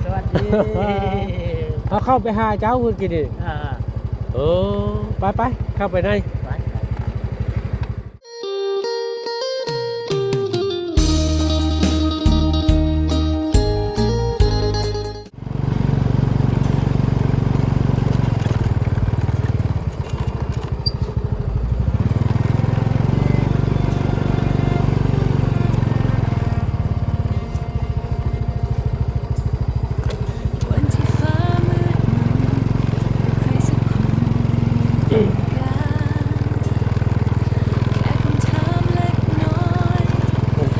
ສະຫວັດດີ ເຮົາເຂົ້າໄປຫາເຈົ້າເມື່ອກີ້ນີ້ ເອີ ເອີ ໄປໆ ເຂົ້າໄປໃນ ໄປ.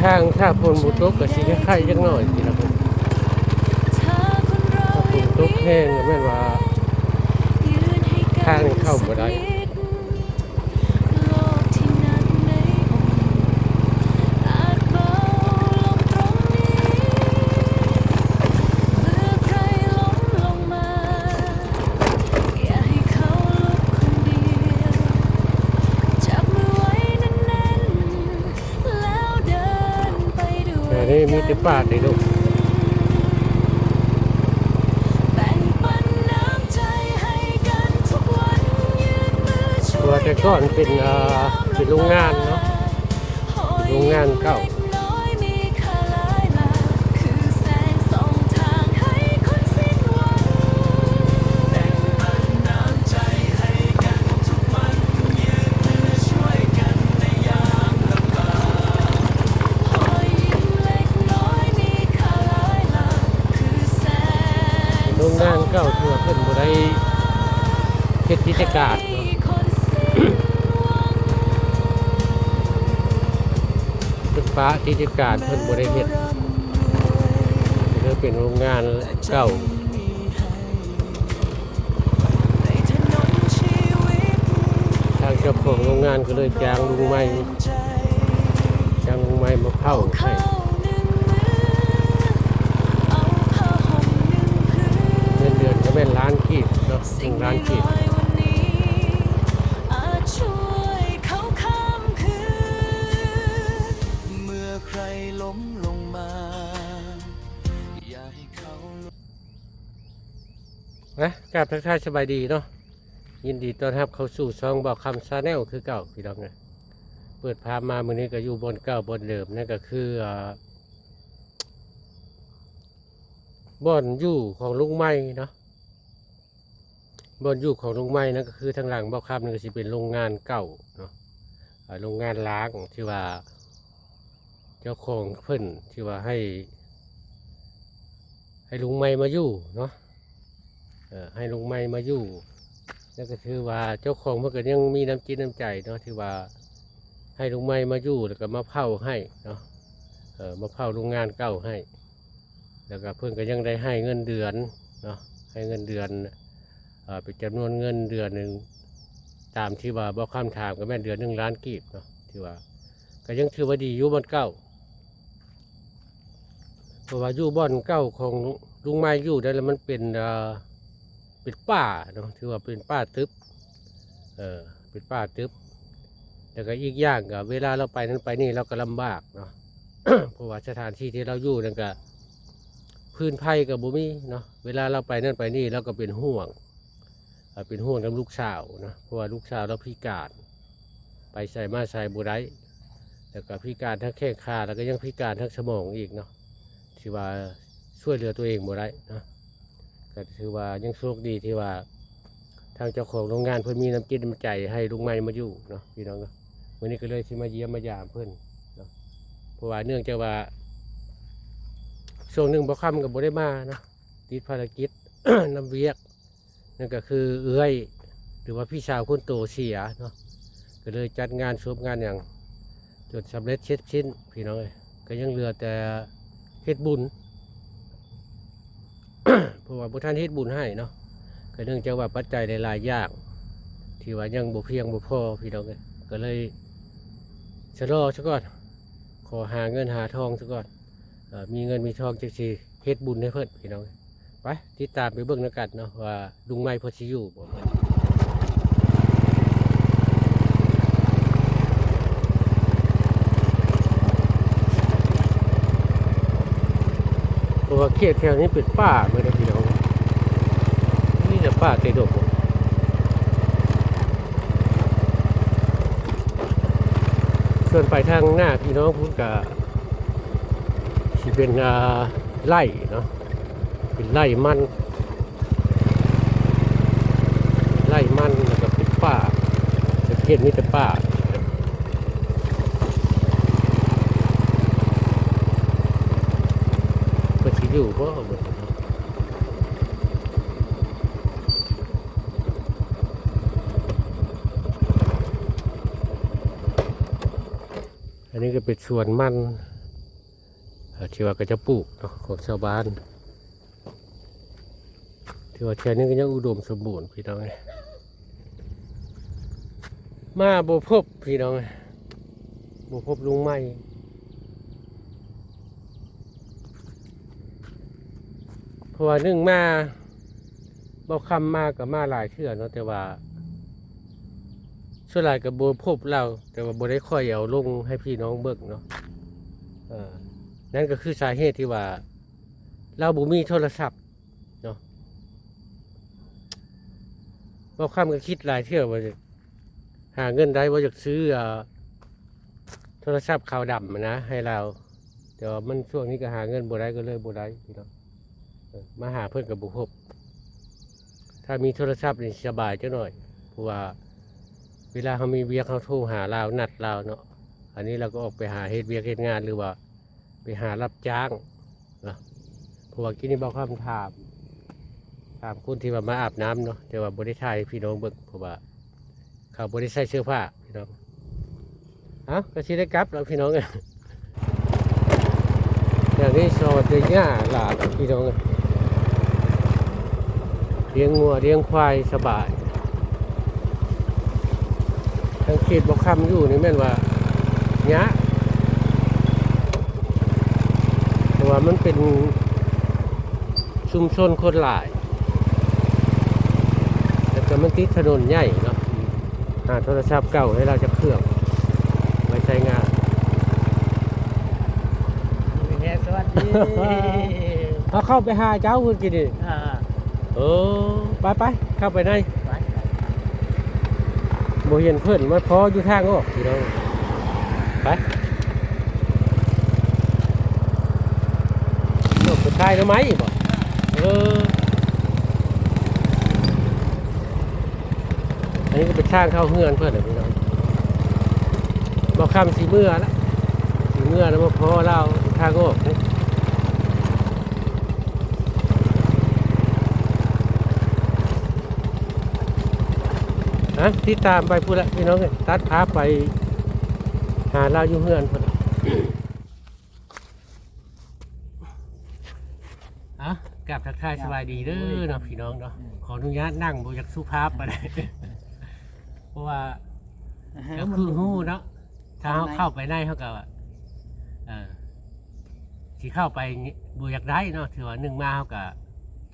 ທາງຖ້າຝົນບໍ່ຕົກກໍຊິໄຄໆຈັກໜ້ອຍນີ້ລະ ຖ້າຝົນຕົກແຮງກໍແມ່ນວ່າທາງນີ້ເຂົ້າບໍ່ໄດ້. ແຖວນີ້ມີແຕ່ປ່າຕິລູກ ເພາະວ່າແຕ່ກ່ອນເປັນ ເອີ ເປັນໂຮງງານເນາະ ເປັນໂຮງງານເກົ່າ. ໂຮງງານເກົ່າ ເທື່ອເພິ່ນບໍ່ໄດ້ເຮັດກິດຈະການເນາະ ເພິ່ນປະກິດຈະການ ເພິ່ນບໍ່ໄດ້ເຮັດ ເລີຍເປັນໂຮງງານເກົ່າ. ທາງເຈົ້າຂອງໂຮງງານກໍເລີຍຈ້າງລຸງໃໝ່ ຈ້າງລຸງໃໝ່ມາເຜົາໃຫ້ ເງິນເດືອນກໍແມ່ນລ້ານກີບເນາະ ໜຶ່ງລ້ານກີບ. ນະ ກາບທັກທາຍສະບາຍດີເນາະ ຍິນດີຕ້ອນຮັບເຂົ້າສູ່ຊ່ອງບ່າວຄຳ Channel ຄືເກົ່າພີ່ນ້ອງເອີຍ. ເປີດພາບມາມື້ນີ້ກໍຢູ່ບ່ອນເກົ່າບ່ອນເດີມ ນັ້ນກໍຄື ອ່າ ບ່ອນຢູ່ຂອງລຸງໃໝ່ເນາະ ບ່ອນຢູ່ຂອງລຸງໃໝ່ນັ້ນກໍຄືທາງຫຼັງບ່າວຄຳນັ້ນກໍຊິເປັນໂຮງງານເກົ່າເນາະ ອ່າ ໂຮງງານລ້າງທີ່ວ່າ ເຈົ້າຂອງເພິ່ນທີ່ວ່າໃຫ້ ໃຫ້ລຸງໃໝ່ມາຢູ່ເນາະ ເອີ ໃຫ້ລຸງໃໝ່ມາຢູ່ ແລ້ວກໍຖືວ່າເຈົ້າຂອງເພິ່ນກໍຍັງມີນ້ຳຈິດນ້ຳໃຈເນາະ ທີ່ວ່າໃຫ້ລຸງໃໝ່ມາຢູ່ ແລ້ວກໍມາເຜົາໃຫ້ເນາະ ເອີ ມາເຜົາໂຮງງານເກົ່າໃຫ້ ແລ້ວກໍເພິ່ນກໍຍັງໄດ້ໃຫ້ເງິນເດືອນເນາະ ໃຫ້ເງິນເດືອນ ເອີ ເປັນຈຳນວນເງິນເດືອນໜຶ່ງ ຕາມທີ່ວ່າບ່າວຄຳຖາມກໍແມ່ນເດືອນໜຶ່ງລ້ານກີບເນາະ ຖືວ່າ ກໍຍັງຖືວ່າດີຢູ່ບ່ອນເກົ່າ ເພາະວ່າຢູ່ບ່ອນເກົ່າຂອງລຸງໃໝ່ຢູ່ນັ້ນລະ ມັນເປັນ ເອີ ເປັນປ່າເນາະ ຖືວ່າເປັນປ່າຕຶບ ເອີ ເປັນປ່າຕຶບ ແລ້ວກໍອີກຢ່າງກໍເວລາລາວໄປນັ້ນໄປນີ້ລາວກໍລຳບາກເນາະ ເພາະວ່າສະຖານທີ່ທີ່ລາວຢູ່ນັ້ນກໍ ຟືນໄຟກໍບໍ່ມີເນາະ ເວລາລາວໄປນັ້ນໄປນີ້ລາວກໍເປັນຫ່ວງ ເປັນຫ່ວງນຳລູກສາວເນາະ ເພາະວ່າລູກສາວລາວພິການ ໄປໃສມາໃສບໍ່ໄດ້ ແລ້ວກໍພິການທາງແຂ້ງຂາ ແລ້ວກໍຍັງພິການທາງສະໝອງອີກເນາະ ທີ່ວ່າຊ່ວຍເຫຼືອຕົວເອງບໍ່ໄດ້ເນາະ ກໍຖືວ່າຍັງໂຊກດີທີ່ວ່າ ທາງເຈົ້າຂອງໂຮງງານເພິ່ນມີນ້ຳຈິດນ້ຳໃຈໃຫ້ລຸງໃໝ່ມາຢູ່ເນາະ ພີ່ນ້ອງເນາະ. ມື້ນີ້ກໍເລີຍຊິມາຢ້ຽມມາຢາມເພິ່ນເນາະ ເພາະວ່າເນື່ອງຈາກວ່າຊ່ວງໜຶ່ງບ່າວຄຳກໍບໍ່ໄດ້ມາເນາະ ຕິດພາລະກິດນຳວຽກ ນັ້ນກໍຄືເອື້ອຍ ຫຼືວ່າພີ່ສາວຄົນໂຕເສຍເນາະ ກໍເລີຍຈັດງານສົບງານຫຍັງຈົນສຳເລັດເສັດສິ້ນ ພີ່ນ້ອງເອີຍ. ກໍຍັງເຫຼືອແຕ່ເຮັດບຸນ ເພາະວ່າບໍ່ທັນເຮັດບຸນໃຫ້ເນາະ ກໍເນື່ອງຈາກວ່າປັດໄຈຫຼາຍໆຢ່າງ ທີ່ວ່າຍັງບໍ່ພຽງບໍ່ພໍ ພີ່ນ້ອງເອີຍ ກໍເລີຍຊະລໍຊະກ່ອນ ຂໍຫາເງິນຫາທອງຊະກ່ອນ ເອີ ມີເງິນມີທອງຈັ່ງຊິເຮັດບຸນໃຫ້ເພິ່ນ ພີ່ນ້ອງເອີຍ. ໄປຕິດຕາມໄປເບິ່ງນຳກັນເນາະ ວ່າລຸງໃໝ່ເພິ່ນຊິຢູ່ບໍ່. ເ ເພາະວ່າເຂດແຖວນີ້ເປັນປ່າເບິດເດ້ພີ່ນ້ອງ, ມີແຕ່ປ່າແຕ່ດົງ. ສ່ວນໄປທາງໜ້າພີ່ນ້ອງພຸ້ນກະຊິເປັນ ອ່າ ໄຮ່ເນາະ, ເປັນໄຮ່ມັນ ໄຮ່ມັນ ແລ້ວກໍເປັນປ່າ, ເຂດມີແຕ່ປ່າ. ເພິ່ນຊິຢູ່ບໍ່? ອັນນີ້ກໍເປັນສວນມັນ ເອີ ທີ່ວ່າເຂົາເຈົ້າປູກເນາະ ຂອງຊາວບ້ານ. ຖືວ່າແຖວນີ້ກໍຍັງອຸດົມສົມບູນພີ່ນ້ອງເອີຍ. ມາບໍ່ພົບພີ່ນ້ອງເອີຍ, ບໍ່ພົບລຸງໃໝ່. ເພາະວ່າໜຶ່ງມາ ເບົາຄຳມາກໍມາຫຼາຍເທື່ອເນາະ, ແຕ່ວ່າສ່ວນຫຼາຍກໍບໍ່ພົບລາວ, ແຕ່ວ່າບໍ່ໄດ້ຄ່ອຍເອົາລົງໃຫ້ພີ່ນ້ອງເບິ່ງເນາະ. ເອີ ນັ້ນກໍຄືສາເຫດທີ່ວ່າລາວບໍ່ມີໂທລະສັບເນາະ. ເບົາຄຳກໍຄິດຫຼາຍເທື່ອວ່າ ຫາເງິນໄດ້ບໍ່ ຢາກຊື້ ອ່າ ໂທລະສັບຂາວດຳນະໃຫ້ລາວ, ແຕ່ວ່າມັນຊ່ວງນີ້ກໍຫາເງິນບໍ່ໄດ້ ກໍເລີຍບໍ່ໄດ້ພີ່ນ້ອງ. ເອີ ມາຫາເພິ່ນກໍບໍ່ພົບ. ຖ້າມີໂທລະສັບນີ້ສະບາຍຈັກໜ້ອຍ, ເພາະວ່າເວລາເຮົາມີວຽກ ເຮົາໂທຫາລາວ ນັດລາວເນາະ. ອັນນີ້ລາວກໍອອກໄປຫາເຮັດວຽກເຮັດງານ ຫຼືວ່າ ໄປຫາຮັບຈ້າງເນາະ. ເພາະວ່າກີ້ນີ້ເບົາຄຳຖາມ ຖາມຄົນທີ່ວ່າມາອາບນ້ຳເນາະ, ແຕ່ວ່າບໍ່ໄດ້ຖ່າຍໃຫ້ພີ່ນ້ອງເບິ່ງ ເພາະວ່າເຂົາບໍ່ໄດ້ໃສ່ເສື້ອຜ້າພີ່ນ້ອງ. ເອົ້າ ກໍຊິໄດ້ກັບແລ້ວພີ່ນ້ອງເອີຍ. ແຖວນີ້ຊອດໄດ້ຫຍ້າຫຼາຍພີ່ນ້ອງເອີຍ. ລ້ຽງງົວລ້ຽງຄວາຍສະບາຍ. ທາງເຂດບໍ່ຄຳຢູ່ນີ້ແມ່ນວ່າຍາກ ເພາະວ່າມັນເປັນຊຸມຊົນຄົນຫຼາຍ, ແລ້ວກໍມັນຕິດຖະໜົນໃຫຍ່ເນາະ. ຫາໂທລະສັບເກົ່າໃຫ້ລາວຈັກເຄື່ອງໄວ້ໃຊ້ງານ. ສະຫວັດດີ. ເຮົາເຂົ້າໄປຫາເຈົ້າພຸ້ນກີ້ນີ້. ເອີ ເອີ ໄປໆ ເຂົ້າໄປໃນ. ໄປ ບໍ່ເຫັນເພິ່ນ ມາພໍຢູ່ທາງອອກພີ່ນ້ອງ. ໄປ ລົງໄປຂາຍໜໍ່ໄມ້ບໍ? ເອີ. ອັນນີ້ກໍເປັນທາງເຂົ້າເຮືອນເພິ່ນນະພີ່ນ້ອງ. ບໍ່ຄຳຊິເມືອລະ ຊິເມືອລະ ມາພໍລາວທາງອອກນີ້. ອ່ະ ຕິດຕາມໄປພຸ້ນລະພີ່ນ້ອງເອີຍ, ຕັດພາບໄປຫາລາວຢູ່ເຮືອນພຸ້ນລະ. ອ່ະ ກາບທັກທາຍສະບາຍດີເດີເນາະພີ່ນ້ອງເນາະ. ອືມ ຂໍອະນຸຍາດນັ່ງ ບໍ່ຢາກສຸພາບປານໃດ ເພາະວ່າ ເອີ ກໍຄືຮູ້ເນາະ ຖ້າເຮົາເຂົ້າໄປໃນ ເຮົາກໍ ເອີ ຊິເຂົ້າໄປບໍ່ຢາກໄດ້ເນາະ. ຖືວ່າໜຶ່ງມາເຮົາກໍ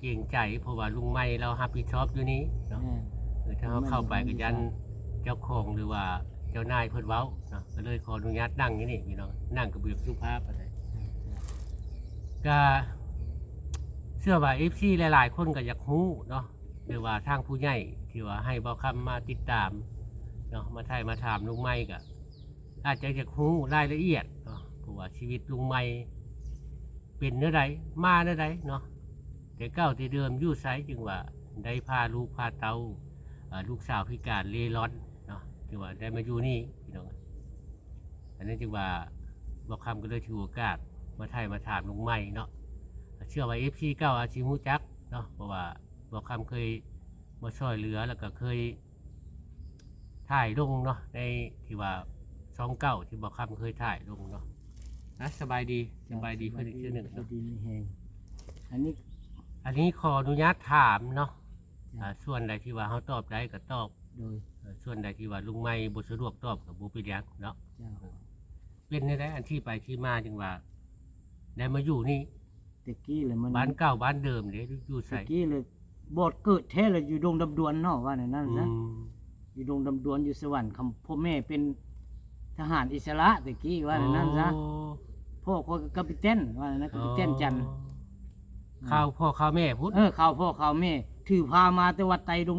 ເກງໃຈ ເພາະວ່າລຸງໃໝ່ລາວຮັບຜິດຊອບຢູ່ນີ້ເນາະ. ແມ່ນ ເອີ ຖ້າເຮົາເຂົ້າໄປກໍຢ້ານເຈົ້າຂອງ ຫຼືວ່າເຈົ້ານາຍເພິ່ນເວົ້າເນາະ. ກໍເລີຍຂໍອະນຸຍາດນັ່ງຢູ່ນີ້ພີ່ນ້ອງ, ນັ່ງກໍບໍ່ຢາກສຸພາບປານໃດ. ກໍເຊື່ອວ່າເອັຟຊີຫຼາຍໆຄົນກໍຢາກຮູ້ເນາະ ຫຼືວ່າທາງຜູ້ໃຫຍ່ທີ່ວ່າໃຫ້ເບົາຄຳມາຕິດຕາມເນາະ ມາຖ່າຍມາຖາມລຸງໃໝ່ ກໍອາດຈະຢາກຮູ້ລາຍລະອຽດເນາະ ເພາະວ່າຊີວິດລຸງໃໝ່ເປັນແນວໃດ ມາແນວໃດເນາະ, ແຕ່ເກົ່າແຕ່ເດີມຢູ່ໃສ ຈຶ່ງວ່າໄດ້ພາລູກພາເຕົ້າ ເອີ ລູກສາວພິການເລ່ລ່ອນເນາະ ຈຶ່ງວ່າໄດ້ມາຢູ່ນີ້ພີ່ນ້ອງ. ອັນນັ້ນຈຶ່ງວ່າເບົາຄຳກໍເລີຍຖືໂອກາດມາຖ່າຍມາຖາມລຸງໃໝ່ເນາະ. ເຊື່ອວ່າເອັຟຊີເກົ່າອາດຊິຮູ້ຈັກເນາະ ເພາະວ່າເບົາຄຳເຄີຍມາຊ່ອຍເຫຼືອ ແລ້ວກໍເຄີຍຖ່າຍລົງເນາະ ໃນທີ່ວ່າຊ່ອງເກົ່າທີ່ເບົາຄຳເຄີຍຖ່າຍລົງເນາະ. ອ່ະ ສະບາຍດີ ສະບາຍດີເພິ່ນອີກເທື່ອໜຶ່ງເນາະ. ຢູ່ດີມີແຮງ. ອັນນີ້ ອັນນີ້ຂໍອະນຸຍາດຖາມເນາະ. ເຈົ້າ. ອ່າ ສ່ວນໃດທີ່ວ່າເຮົາຕອບໄດ້ກໍຕອບ. ໂດຍ. ເອີ ສ່ວນໃດທີ່ວ່າລຸງໃໝ່ບໍ່ສະດວກຕອບກໍບໍ່ເປັນຫຍັງເນາະ. ເຈົ້າ. ເປັນແນວໃດ ອັນທີ່ໄປທີ່ມາຈຶ່ງວ່າໄດ້ມາຢູ່ນີ້? ແຕ່ກີ້ລະມັນ ບ້ານເກົ່າບ້ານເດີມເດ້ ຢູ່ໃສ? ແຕ່ກີ້ລະບໍ່ເກີດແທ້ລະຢູ່ດົງດຳດວນເນາະ ວ່າແນວນັ້ນຊະ. ອືມ. ຢູ່ດົງດຳດວນ ຢູ່ສະຫວັນຄຳ ພໍ່ແມ່ເປັນທະຫານອິດສະຫຼະແຕ່ກີ້ ວ່າແນວນັ້ນຊະ. ອໍ. ພໍ່ຂ້ອຍກໍກາປິແຕນ ວ່າແນວນັ້ນ ກາປິແຕນຈັນ. ອໍ. ຂ່າວພໍ່ຂ່າວແມ່ພຸ້ນ. ເອີ ຂ່າວພໍ່ຂ່າວແມ່ ຖືພາມາແຕ່ວັດໄຕດົງ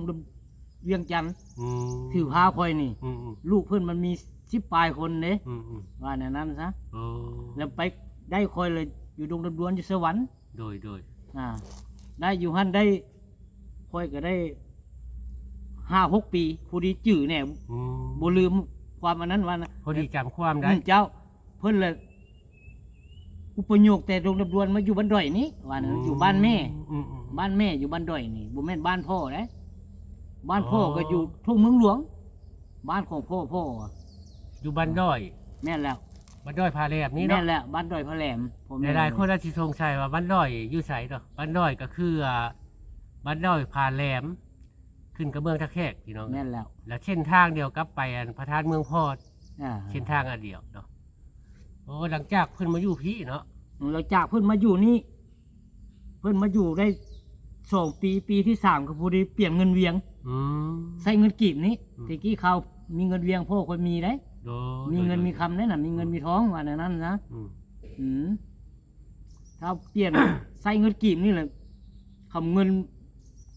ວຽງຈັນ. ອືມ ຖືພາຂ້ອຍນີ້ ອືມໆ ລູກເພິ່ນມັນມີສິບປາຍຄົນເດ້. ອືມໆ ວ່າແນວນັ້ນຊະ. ໂອ້ ແລ້ວໄປໄດ້ຂ້ອຍເລີຍຢູ່ດົງດຳດວນ ຢູ່ສະຫວັນ. ໂດຍໆ ອ່າ ໄດ້ຢູ່ຫັ້ນໄດ້ ຂ້ອຍກໍໄດ້ຫ້າຫົກປີ ຜູ້ດີຈື່ແດ່. ອືມ ບໍ່ລືມຄວາມອັນນັ້ນວ່ານະ ພໍດີຈຳຄວາມໄດ້. ອືມ ເຈົ້າ ເພິ່ນລະອຸປະໂຍກແຕ່ດົງດຳດວນມາຢູ່ບ້ານດອຍນີ້ ວ່ານັ້ນ. ອືມ ຢູ່ບ້ານແມ່ ອືມໆ ບ້ານແມ່ຢູ່ບ້ານດອຍນີ້ ບໍ່ແມ່ນບ້ານພໍ່ເດ້. ບ້ານພໍ່ ອໍ ກໍຢູ່ທົ່ງເມືອງຫຼວງ ບ້ານຂອງພໍ່ ພໍ່ ຢູ່ບ້ານດອຍ. ແມ່ນແລ້ວ ບ້ານດອຍຜາແຫຼມນີ້ເນາະ. ແມ່ນແລ້ວ ບ້ານດອຍຜາແຫຼມ. ພໍ່ແມ່ ຫຼາຍໆຄົນອາດຊິສົງໄສວ່າບ້ານດອຍຢູ່ໃສເນາະ. ບ້ານດອຍກໍຄື ອ່າ ບ້ານດອຍຜາແຫຼມ ຂຶ້ນກັບເມືອງທ່າແຂກພີ່ນ້ອງ. ແມ່ນແລ້ວ ແລະເສັ້ນທາງດຽວກັບໄປອັນພະທາດເມືອງພອດ. ອ່າ ເສັ້ນທາງອັນດຽວເນາະ. ໂອ້ ຫຼັງຈາກເພິ່ນມາຢູ່ພີ້ເນາະ. ຫຼັງຈາກເພິ່ນມາຢູ່ນີ້ ເພິ່ນມາຢູ່ໄດ້ສອງປີ ປີທີສາມກໍພໍດີປ່ຽນເງິນວຽງ. ອືມ ໃຊ້ເງິນກີບນີ້. ອືມ ແຕ່ກີ້ເຂົາມີເງິນວຽງ ພໍ່ຂ້ອຍມີໄດ໋. ໂດຍ ມີເງິນ ໂດຍ ມີຄຳໄດ໋ນະ ມີເງິນ ອືມ ມີທອງ ວ່າແນວນັ້ນນະ. ອືມ ອືມ ຖ້າປ່ຽນ ໃຊ້ເງິນກີບນີ້ແຫຼະ ຄຳເງິນ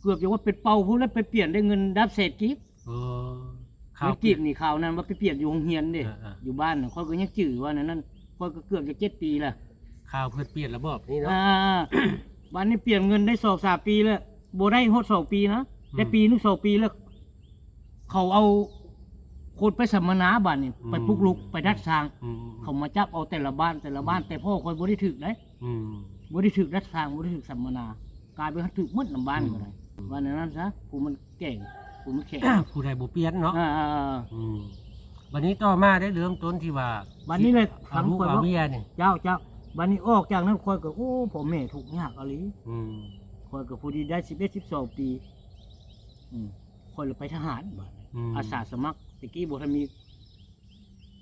ເກືອບຈະວ່າເປັນເປົ່າພຸ້ນແຫຼະ ໄປປ່ຽນໄດ້ເງິນນັບແສນກີບ. ເອີ ເງິນກີບນີ້ ຄາວນັ້ນວ່າໄປປ່ຽນຢູ່ໂຮງຮຽນເດ້. ເອີໆ ຢູ່ບ້ານນະ ຂ້ອຍກໍຍັງຈື່ວ່າແນວນັ້ນ ຂ້ອຍກໍເກືອບຈະເຈັດປີແລ້ວ ຄາວເພິ່ນປ່ຽນລະບອບນີ້ເນາະ. ອ່າ ບາດນີ້ປ່ຽນເງິນໄດ້ສອງສາມປີແລ້ວ ບໍ່ໄດ້ຮອດສອງປີນະ ອືມ ໄດ້ປີໜຶ່ງສອງປີແລ້ວ ເຂົາເອົາຄົນໄປສຳມະນາບາດນີ້ ອືມ ໄປປຸກລຸກ ໄປດັດສ້າງ. ອືມ ເຂົາມາຈັບເອົາແຕ່ລະບ້ານ ແຕ່ລະບ້ານ. ອືມ ແຕ່ພໍ່ຂ້ອຍບໍ່ໄດ້ຖືກເດ້. ອືມ ບໍ່ໄດ້ຖືກດັດສ້າງ ບໍ່ໄດ້ຖືກສຳມະນາ ກາຍເປັນວ່າຖືກໝົດນຳບ້ານ ອືມ ກໍໄດ້. ອືມ ວ່າແນວນັ້ນຊະ ຜູ້ມັນແກ່ງ ຜູ້ມັນແຂງ ຜູ້ໃດບໍ່ປ່ຽນເນາະ. ເອີໆໆ ອືມ ບາດນີ້ຕໍ່ມາໄດ້ເລີ່ມຕົ້ນທີ່ວ່າ ບາດນີ້ແຫຼະ ຊິ ອາວຸ ອາເວຍນີ້. ເຈົ້າໆ ບາດນີ້ອອກຈາກນັ້ນຂ້ອຍກໍ ໂອ້ ພໍ່ແມ່ທຸກຍາກອີ່ຫຼີ. ອືມ ຂ້ອຍກໍພໍດີໄດ້ສິບເອັດ ສິບສອງປີ. ອືມ ຂ້ອຍລະໄປທະຫານບາດ. ອືມ ອາສາສະໝັກ ແຕ່ກີ້ບໍ່ທັນມີ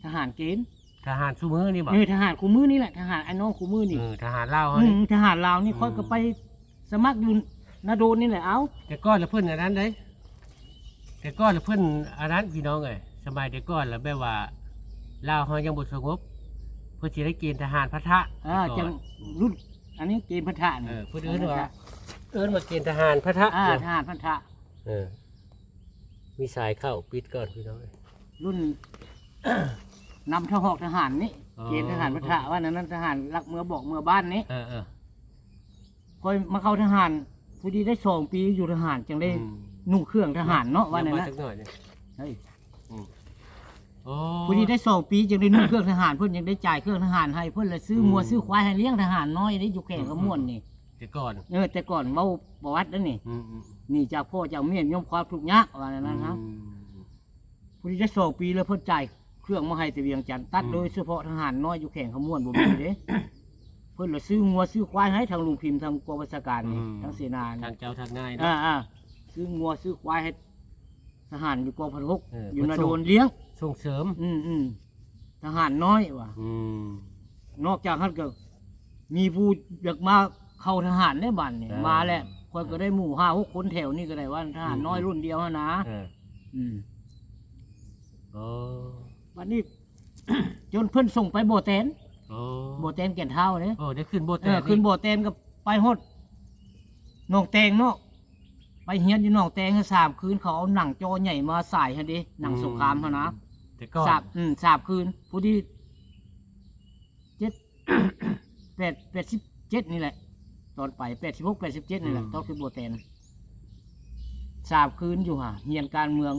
ທະຫານເກນ. ທະຫານຊຸມື້ນີ້ບໍ? ເອີ ທະຫານຄູ່ມື້ນີ້ແຫຼະ ທະຫານອ້າຍນ້ອງຄູ່ມື້ນີ້. ເອີ ທະຫານລາວເຮົານີ້. ອືມ ທະຫານລາວນີ້ ອືມ ຂ້ອຍກໍໄປສະໝັກຢູ່ນາໂດນນີ້ແຫຼະ. ເອົາ ແຕ່ກ່ອນລະເພິ່ນອັນນັ້ນເດ້ ແຕ່ກ່ອນລະເພິ່ນອັນນັ້ນພີ່ນ້ອງເອີຍ. ສະໄໝແຕ່ກ່ອນລະແບບວ່າລາວເຮົາຍັງບໍ່ສະຫງົບ ເພິ່ນຊິໄດ້ເກນທະຫານພັນທະ. ອ່າ ແຕ່ກ່ອນ ຈັ່ງລຸ້ນອັນນີ້ເກນພັນທະນີ້. ເອີ ເພິ່ນເອີ້ນວ່າ ເອີ້ນວ່າເກນທະຫານພັນທະ. ອ່າ ເນາະ ທະຫານພັນທະ. ເອີ ມີສາຍເຂົ້າ ປິດກ່ອນພີ່ນ້ອງເອີຍ. ລຸ້ນນຳທະຫອກທະຫານນີ້. ອໍ ເກນທະຫານພັນທະ ວ່າແນວນັ້ນ ທະຫານລັກເມືອບອກເມືອບ້ານນີ້. ເອີໆ ຂ້ອຍມາເຂົ້າທະຫານ ພໍດີໄດ້ສອງປີຢູ່ທະຫານ ຈັ່ງໄດ້ ອືມ ນຸ່ງເຄື່ອງທະຫານເນາະ ວ່າແນວນັ້ນ. ເອີ ອືມ ອໍ ພໍດີໄດ້ສອງປີ ຈຶ່ງໄດ້ນຸ່ງເຄື່ອງທະຫານ ເພິ່ນຍັງໄດ້ຈ່າຍເຄື່ອງທະຫານໃຫ້ ເພິ່ນລະຊື້ງົວ ອືມ ຊື້ຄວາຍໃຫ້ລ້ຽງທະຫານນ້ອຍເດ້ ຢູ່ແຂວງຄຳມ່ວນນີ້. ແຕ່ກ່ອນ ເອີ ແຕ່ກ່ອນ ເວົ້າປະຫວັດເດ້ນີ້. ອືມໆ ໜີຈາກພໍ່ຈາກແມ່ ຍ້ອນຄວາມທຸກຍາກ ວ່າແນວນັ້ນ. ອືມ ຮະ ພໍດີໄດ້ສອງປີແລ້ວ ເພິ່ນຈ່າຍເຄື່ອງມາໃຫ້ແຕ່ວຽງຈັນ ຕັດ ອືມ ໂດຍສະເພາະທະຫານນ້ອຍຢູ່ແຂວງຄຳມ່ວນບໍ່ມີເດ້. ເພິ່ນລະຊື້ງົວຊື້ຄວາຍໃຫ້ທາງໂຮງພິມ ທາງກອງບັນຊາການນີ້ ອືມ ທາງເສນາ ທາງເຈົ້າທາງນາຍເນາະ. ອ່າໆ ຊື້ງົວຊື້ຄວາຍໃຫ້ທະຫານຢູ່ກອງພັນຫົກ ເອີ ຢູ່ນາໂດນລ້ຽງ ສົ່ງເສີມ. ອືມໆ ທະຫານນ້ອຍວ່າ. ອືມ ນອກຈາກຫັ້ນກໍມີຜູ້ຢາກມາເຂົ້າທະຫານໃນບ້ານນີ້ ເອີ ມາແລ້ວ. ຂ້ອຍກໍໄດ້ໝູ່ຫ້າຫົກຄົນແຖວນີ້ກໍໄດ້ວ່າ ທະຫານນ້ອຍ ອືມໆ ລຸ້ນດຽວຫັ້ນນາ. ເອີ ອືມ ໂອ້ ບັດນີ້ ຈົນເພິ່ນສົ່ງໄປບໍ່ແຕນ. ໂອ້ ບໍ່ແຕນແກ່ນທ້າວເດ້. ໂອ້ ໄດ້ຂຶ້ນບໍ່ແຕນ. ເອີ ຂຶ້ນບໍ່ແຕນກໍໄປຮອດໜອງແຕງເນາະ. ໄປຮຽນຢູ່ໜອງແຕງສາມຄືນ ເຂົາເອົາໜັງຈໍໃຫຍ່ມາສາຍຫັ້ນເດ້ ໜັງ ອືມ ສົງຄາມຫັ້ນນະ. ແຕ່ກ່ອນ ສາມ ອືມ ສາມຄືນ ພໍດີ ເຈັດ ແປດ ແປດສິບເຈັດນີ້ແຫຼະ ຕອນໄປ ແປດສິບຫົກ ແປດສິບເຈັດນີ້ແຫຼະ. ອືມ ຕອນຂຶ້ນບໍ່ແຕນ ສາມຄືນຢູ່ຫາ ຮຽນການເມືອງ.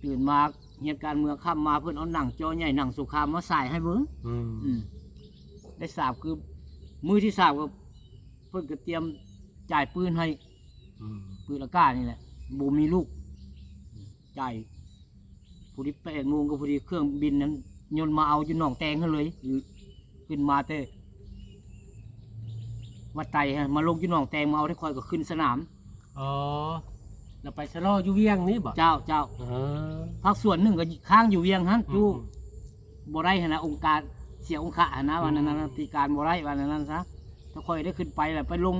ຕື່ນມາຮຽນການເມືອງ ຄ່ຳມາເພິ່ນເອົາໜັງຈໍໃຫຍ່ ໜັງສົງຄາມມາສາຍໃຫ້ເບິ່ງ. ອືມ ອືມ ໄດ້ສາມຄືນ ມື້ທີສາມກໍເພິ່ນກໍຕຽມຈ່າຍປືນໃຫ້. ອືມ ປືນອາກາດນີ້ແຫຼະ ບໍ່ມີລູກ ຈ່າຍ ພໍດີແປດໂມງກໍພໍດີເຄື່ອງບິນນັ້ນຍົນມາເອົາຢູ່ໜອງແຕງຫັ້ນເລີຍ. ຂຶ້ນມາແຕ່ວັດໄຕຫັ້ນ ມາລົງຢູ່ໜອງແຕງ ມາເອົາແຕ່ຂ້ອຍກໍຂຶ້ນສະໜາມ. ອໍ ແລ້ວໄປຊະລໍຢູ່ວຽງນີ້ບໍ? ເຈົ້າ ເຈົ້າ. ເອີ ພາກສ່ວນໜຶ່ງກໍຄ້າງຢູ່ວຽງຫັ້ນ ອືມ ຢູ່ ອືມ ບໍ່ໄດ້ຫັ້ນນະ ອົງການເສຍອົງຄະຫັ້ນນະ ອືມ ວ່ານັ້ນນະ ຕີການບໍ່ໄດ້ ວ່ານັ້ນນະຊະ. ແຕ່ຂ້ອຍໄດ້ຂຶ້ນໄປແລ້ວ ໄປລົງ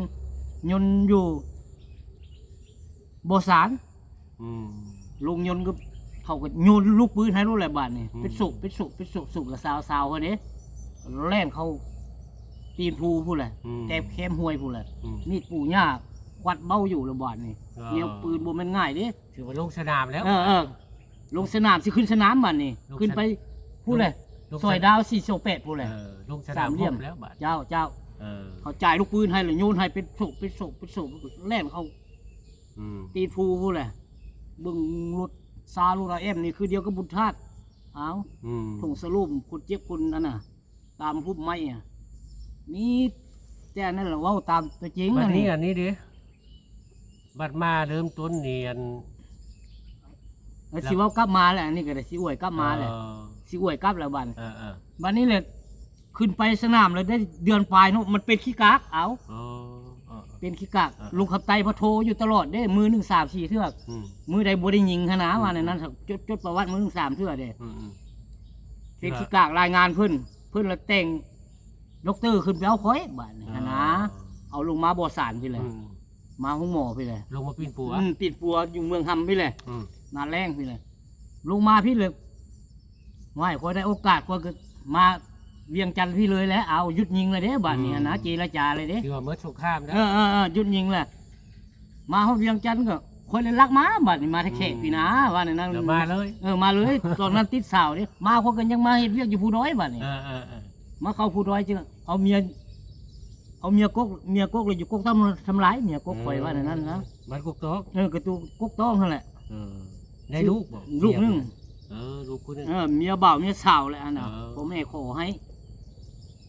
ຍົນຢູ່ບໍ່ສານ. ອືມ ລົງຍົນກໍ ເຂົາກໍໂຍນລູກປືນໃຫ້ໂລດແຫຼະບາດນີ້. ອືມ ເປັນໂສກ ເປັນໂສກ ເປັນໂສກ ໂສກລະຊາວ ຊາວຫັ້ນເດ້ ແລ່ນເຂົ້າ ຕີນພູພຸ້ນແຫຼະ ອືມ ແຕ່ແຄມຫ້ວຍພຸ້ນແຫຼະ ອືມ ມີດປູຫຍ້າຄວັດເບົາຢູ່ລະບາດນີ້ ເອີ ແນວປືນບໍ່ແມ່ນງ່າຍເດ້ ຖືວ່າລົງສະໜາມແລ້ວ ເອີ ເອີ ລົງສະໜາມ ຊິຂຶ້ນສະໜາມບາດນີ້ ລົງສະ ຂຶ້ນໄປພຸ້ນແຫຼະ ລົງ ລົງສະ ຊອຍດາວສີ່ສອງແປດພຸ້ນແຫຼະ ເອີ ລົງສະໜາມ ສາມຫຼ່ຽມ ຮົບແລ້ວບາດ ເຈົ້າ ເຈົ້າ ເອີ ເຂົາຈ່າຍລູກປືນໃຫ້ລະ ໂຍນໃຫ້ເປັນໂສກ ເປັນໂສກ ເປັນໂສກ ແລ່ນເຂົ້າ ອືມ ຕີນພູພຸ້ນແຫຼະ ເບິ່ງລົດຊາ ລົດອາແອມນີ້ຄືດຽວກັບບຸນທາດ ອ້າວ ອືມ ທົ່ງສະໂລມ ຄົນເຈັບຄົນອັນນ່ະ ຕາມພຸບໄມ້ອະ ມີແຕ່ອັນນັ້ນລະ ເວົ້າຕາມຕົວຈິງ ບັດນີ້ ອັນນີ້ ອັນນີ້ເດ້ ບັດມາເລີ່ມຕົ້ນນີ້ ອັນ ເອີ ລະ ຊິເວົ້າກັບມາແຫຼະ ອັນນີ້ກໍໄດ້ ຊິອວຍກັບມາແຫຼະ ເອີ ຊິອວຍກັບແລ້ວບັດ ເອີໆ ບັດນີ້ແຫຼະ ຂຶ້ນໄປສະໜາມແລ້ວໄດ້ເດືອນປາຍເນາະ ມັນເປັນຂີ້ກາກ ເອົາ ເອີ ເປັນຂີ້ກາກ ເອີໆ ລຸງຄຳໄຕພະໂທຢູ່ຕະຫຼອດເດ້ ມື້ໜຶ່ງສາມສີ່ເທື່ອ ອືມ ມື້ໃດບໍ່ໄດ້ຍິງຫັ້ນນະ ອືມ ວ່າແນວນັ້ນ ຈົດ ຈົດປະຫວັດມື້ໜຶ່ງສາມເທື່ອເດ້ ອືມໆ ເປັນຂີ້ກາກລາຍງານເພິ່ນ ເພິ່ນລະແຕ່ງດັອກເຕີຂຶ້ນໄປເອົາຂ້ອຍບາດນີ້ຫັ້ນນະ ເອີ ເອົາລົງມາບໍ່ສານພີ້ແຫຼະ ອືມ ມາໂຮງໝໍພີ້ແຫຼະ ລົງມາປິ່ນປົວ ອືມ ປິ່ນປົວຢູ່ເມືອງຮຳພີ້ແຫຼະ ອືມ ນາແລ້ງພີ້ແຫຼະ ລົງມາພີ້ເລີຍ ຫວາຍ ຂ້ອຍໄດ້ໂອກາດ ຂ້ອຍກໍມາວຽງຈັນພີ້ເລີຍແຫຼະ ເອົາ ຢຸດຍິງແລ້ວເດ້ບາດນີ້ ອືມ ຫັ້ນນະ ເຈລະຈາເລີຍເດ້ ຖືວ່າໝົດສົງຄາມແລ້ວ ເອີໆໆ ຢຸດຍິງແລ້ວ ມາຮອດວຽງຈັນກໍຂ້ອຍເລີຍລັກມາ ບາດນີ້ມາແທ້ແຂກ ອືມ ພີ້ນາ ວ່າແນວນັ້ນ ແລ້ວມາເລີຍ ເອີ ມາເລີຍ ຕອນນັ້ນຕິດສາວເດ້ ມາຂ້ອຍກໍຍັງມາເຮັດວຽກຢູ່ພູດອຍບາດນີ້ ເອີໆໆ ມາເຂົ້າພູດອຍຈຶ່ງເອົາເມຍ ເອົາເມຍກົກ ເມຍກົກແລ້ວຢູ່ກົກທຳ ທຳລາຍ ເມຍກົກຂ້ອຍ ເອີ ວ່າແນວນັ້ນນະ ບ້ານກົກຕອງ ເອີ ກໍຢູ່ກົກຕອງຫັ້ນແຫຼະ ເອີ ໄດ້ລູກບໍ່? ລູກໜຶ່ງ ເອີ ລູກຜູ້ໜຶ່ງ ເອີ ເມຍບ່າວເມຍສາວແຫຼະອັນນະ ເອີ ພໍ່ແມ່ຂໍໃຫ້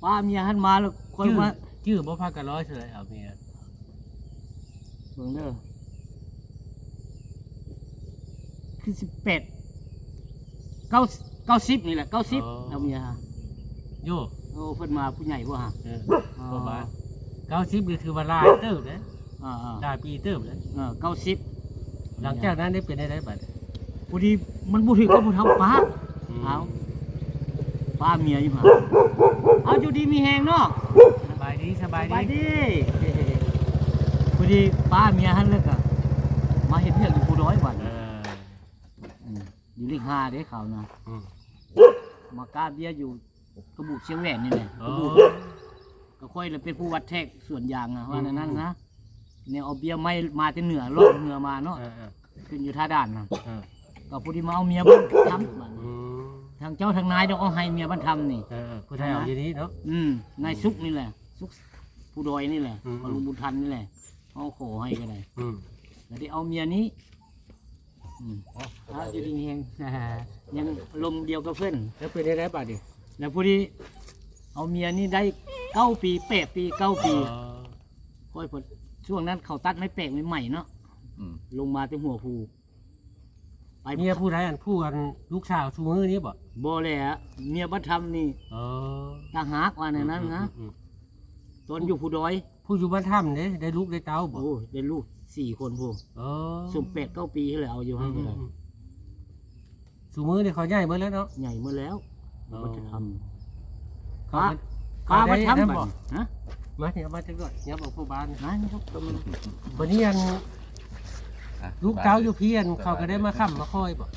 ປ້າເມຍຫັ້ນມາແລ້ວ ຂ້ອຍວ່າ ຈື່ບໍ່ ພາກັນຮ້ອຍເທົ່າໃດເອົາເມຍ ເບິ່ງເດີ ຄືສິບແປດ ເກົ້າ ເກົ້າສິບນີ້ແຫຼະ ເກົ້າສິບ ເອີ ເອົາເມຍຫາ ໂຢ ໂອ້ ເພິ່ນມາຜູ້ໃຫຍ່ບໍ່ຫາ ເອີ ເອີ ປະມານ ເກົ້າສິບນີ້ຖືວ່າຫຼາຍເຕີບເດ້ ອ່າໆ ຫຼາຍປີເຕີບເດ້ ເອີ ເກົ້າສິບ ຫຼັງຈາກນັ້ນໄດ້ເປັນແນວໃດບັດ? ພໍດີມັນບໍ່ຖືກກັບຜູ້ເຖົ້າປ້າ ອືມ ເອົາ ປ້າເມຍຢູ່ຫາ ເອົາ ຢູ່ດີມີແຮງເນາະ ສະບາຍດີ ສະບາຍດີ ສະບາຍດີ ພໍດີປ້າເມຍຫັ້ນແລ້ວກໍມາເຮັດວຽກຢູ່ພູດອຍບັດ ເອີ ອືມ ຢູ່ເລກຫ້າເດ້ເຂົານະ ອືມ ມາກາເບຍຢູ່ ກະບູດຊຽງແຫວນນີ້ແຫຼະ ອໍ ກະບູດ ກໍຂ້ອຍລະເປັນຜູ້ວັດແທກສວນຢາງນະ ວ່າແນວນັ້ນນະ ອືມ ແນວເອົາເບຍໄມ້ມາແຕ່ເໜືອ ລ່ອງເຮືອມາເນາະ ເອີໆ ຂຶ້ນຢູ່ທ່າດ່ານນະ ເອີ ກໍພໍດີມາເອົາເມຍບ້ານທຳ ອືມ ທາງເຈົ້າທາງນາຍດອກ ເອົາໃຫ້ເມຍບ້ານທຳນີ້ ເອີໆ ຜູ້ໄທເອົາຢູ່ນີ້ເນາະ ອືມ ນາຍສຸກນີ້ແຫຼະ ສຸກ ຜູ້ດອຍນີ້ແຫຼະ ອືມ ຂອງລຸງບຸນທັນນີ້ແຫຼະ ເຮົາຂໍໃຫ້ກໍໄດ້ ອືມ ກໍໄດ້ເອົາເມຍນີ້ ອືມ ເອົາ ຢູ່ດີມີແຮງ ຍັງລົມດຽວກັບເພິ່ນ ແລ້ວເປັນໄດ້ໄດບາດນີ້ ແລ້ວພໍດີເອົາເມຍນີ້ໄດ້ເກົ້າປີ ແປດປີ ເກົ້າປີ ອໍ ຂ້ອຍ ຊ່ວງນັ້ນເຂົາຕັດໄມ້ແປກໃໝ່ໆເນາະ ອືມ ລົງມາແຕ່ຫົວພູ ໄປ ເມຍຜູ້ໃດ ອັນຜູ້ ອັນລູກສາວຊຸມື້ນີ້ບໍ່? ບໍ່ແຫຼະ ເມຍບ້ານທຳນີ້ ອໍ ຕ່າງຫາກ ວ່າແນວນັ້ນນະ ອືມໆໆ ຕອນຢູ່ພູດອຍ ຜູ້ຢູ່ບ້ານທຳເດ້ ໄດ້ລູກໄດ້ເຕົ້າບໍ່? ໂອ້ ໄດ້ລູກສີ່ຄົນພຸ້ນ ອໍ ຊຸມແປດເກົ້າປີຫັ້ນແຫຼະ ເອົາຢູ່ຫັ້ນກໍໄດ້ ອືມໆໆ ຊຸມື້ນີ້ເຂົາໃຫຍ່ເບິດແລ້ວເນາະ ໃຫຍ່ເບິດແລ້ວ ອໍ ບ້ານທຳ ເຂົາ ປ້າ ເຂົາໄດ້ ປ້າບ້ານທຳ ນັ້ນບໍ່? ຫັ້ນ ມາ ເອົາມາຈັກໜ້ອຍ ຍັບເອົາຜູ້ບ້ານ ມານີ້ ບັດນີ້ ອັນ ອ່ະ ລູກເຕົ້າຢູ່ພີ້ ອັນ ເຂົາກໍໄດ້ມາຄ້ຳມາຄອຍບໍ່?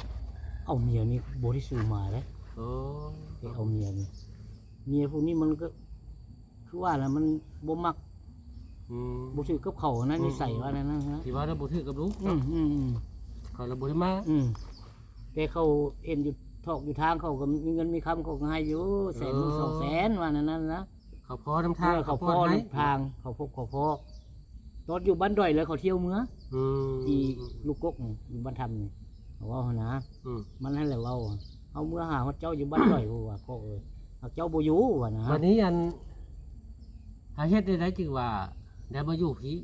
ເອົາ ເມຍນີ້ບໍ່ໄດ້ສູ່ມາເດ້ ໂອ້ ໄດ້ເອົາເມຍນີ້ ເມຍຜູ້ນີ້ມັນກໍ ຄືວ່າລະມັນບໍ່ມັກ ອືມ ບໍ່ຖືກກັບເຂົານະ ອືມ ນິໄສວ່າແນວນັ້ນນະ ທີ່ວ່າລະບໍ່ຖືກກັບລູກ ອືມ ເນາະ ອືມ ເຂົາລະບໍ່ໄດ້ມາ ອືມ ແຕ່ເຂົາເຫັນຢູ່ຖອກຢູ່ທາງ ເຂົາກໍມີເງິນມີຄຳ ເຂົາກໍໃຫ້ຢູ່ ເອີ ແສນໜຶ່ງ ສອງແສນ ວ່າແນວນັ້ນນະ ເຂົາພໍນຳທາງ ເອີ ເຂົາພໍນຳທາງ ເຂົາພົບເຂົາພໍ ຕອນຢູ່ບ້ານດອຍແລ້ວເຂົາທ່ຽວເມືອ ອືມ ທີ່ລູກກົກນີ້ ຢູ່ບ້ານທຳນີ້ ເຂົາເວົ້າຫັ້ນນະ ອືມ ມັນຫັ້ນແຫຼະເວົ້າ ເຮົາເມືອຫາຮອດເຈົ້າຢູ່ບ້ານດອຍ ວ່າພໍ່ເອີຍ ຫາກເຈົ້າບໍ່ຢູ່ວ່ານະ ບັດນີ້ ອັນ ຫາເຮັດແນວໃດຈຶ່ງວ່າໄດ້ມາຢູ່ພີ້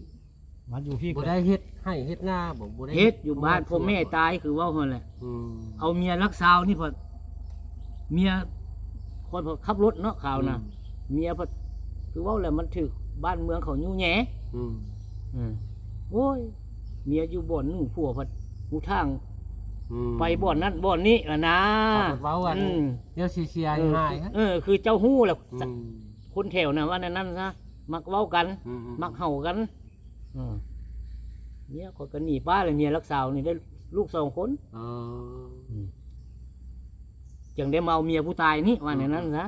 ມາຢູ່ພີ້ ບໍ່ໄດ້ເຮັດໄຮ່ເຮັດນາບໍ່? ບໍ່ໄດ້ເຮັດ ຢູ່ບ້ານ ພໍ່ແມ່ຕາຍ ຄືເວົ້າຫັ້ນແຫຼະ ອືມ ເອົາເມຍຫຼັກຊາວນີ້ ເພາະເມຍ ຂ້ອຍ ເພາະຂັບລົດເນາະ ຄາວນະ ອືມ ເມຍ ເພາະ ຄືເວົ້າແຫຼະ ມັນຖືກບ້ານເມືອງເຂົາຍູ້ແຫຍ່ ອືມ ເອີ ໂອ້ຍ ເມຍຢູ່ບ່ອນໜຶ່ງ ຜົວພັດຮູ້ທາງ ອືມ ໄປບ່ອນນັ້ນບ່ອນນີ້ລະນາ ເຂົາເວົ້າກັນ ອືມ ແນວເສຍໆ ເອີ ຫາຍໆ ເອີ ຄືເຈົ້າຮູ້ແຫຼະ ອືມ ຄົນແຖວນັ້ນວ່າແນວນັ້ນຊະ ມັກເວົ້າກັນ ອືມໆ ມັກເຫົ່າກັນ ເອີ ເມຍຂ້ອຍກໍໜີປ້າແລ້ວ ເມຍລັກສາວນີ້ໄດ້ລູກສອງຄົນ ອໍ ອືມ ຈັ່ງໄດ້ມາເອົາເມຍຜູ້ຕາຍນີ້ ວ່າແນວນັ້ນຊະ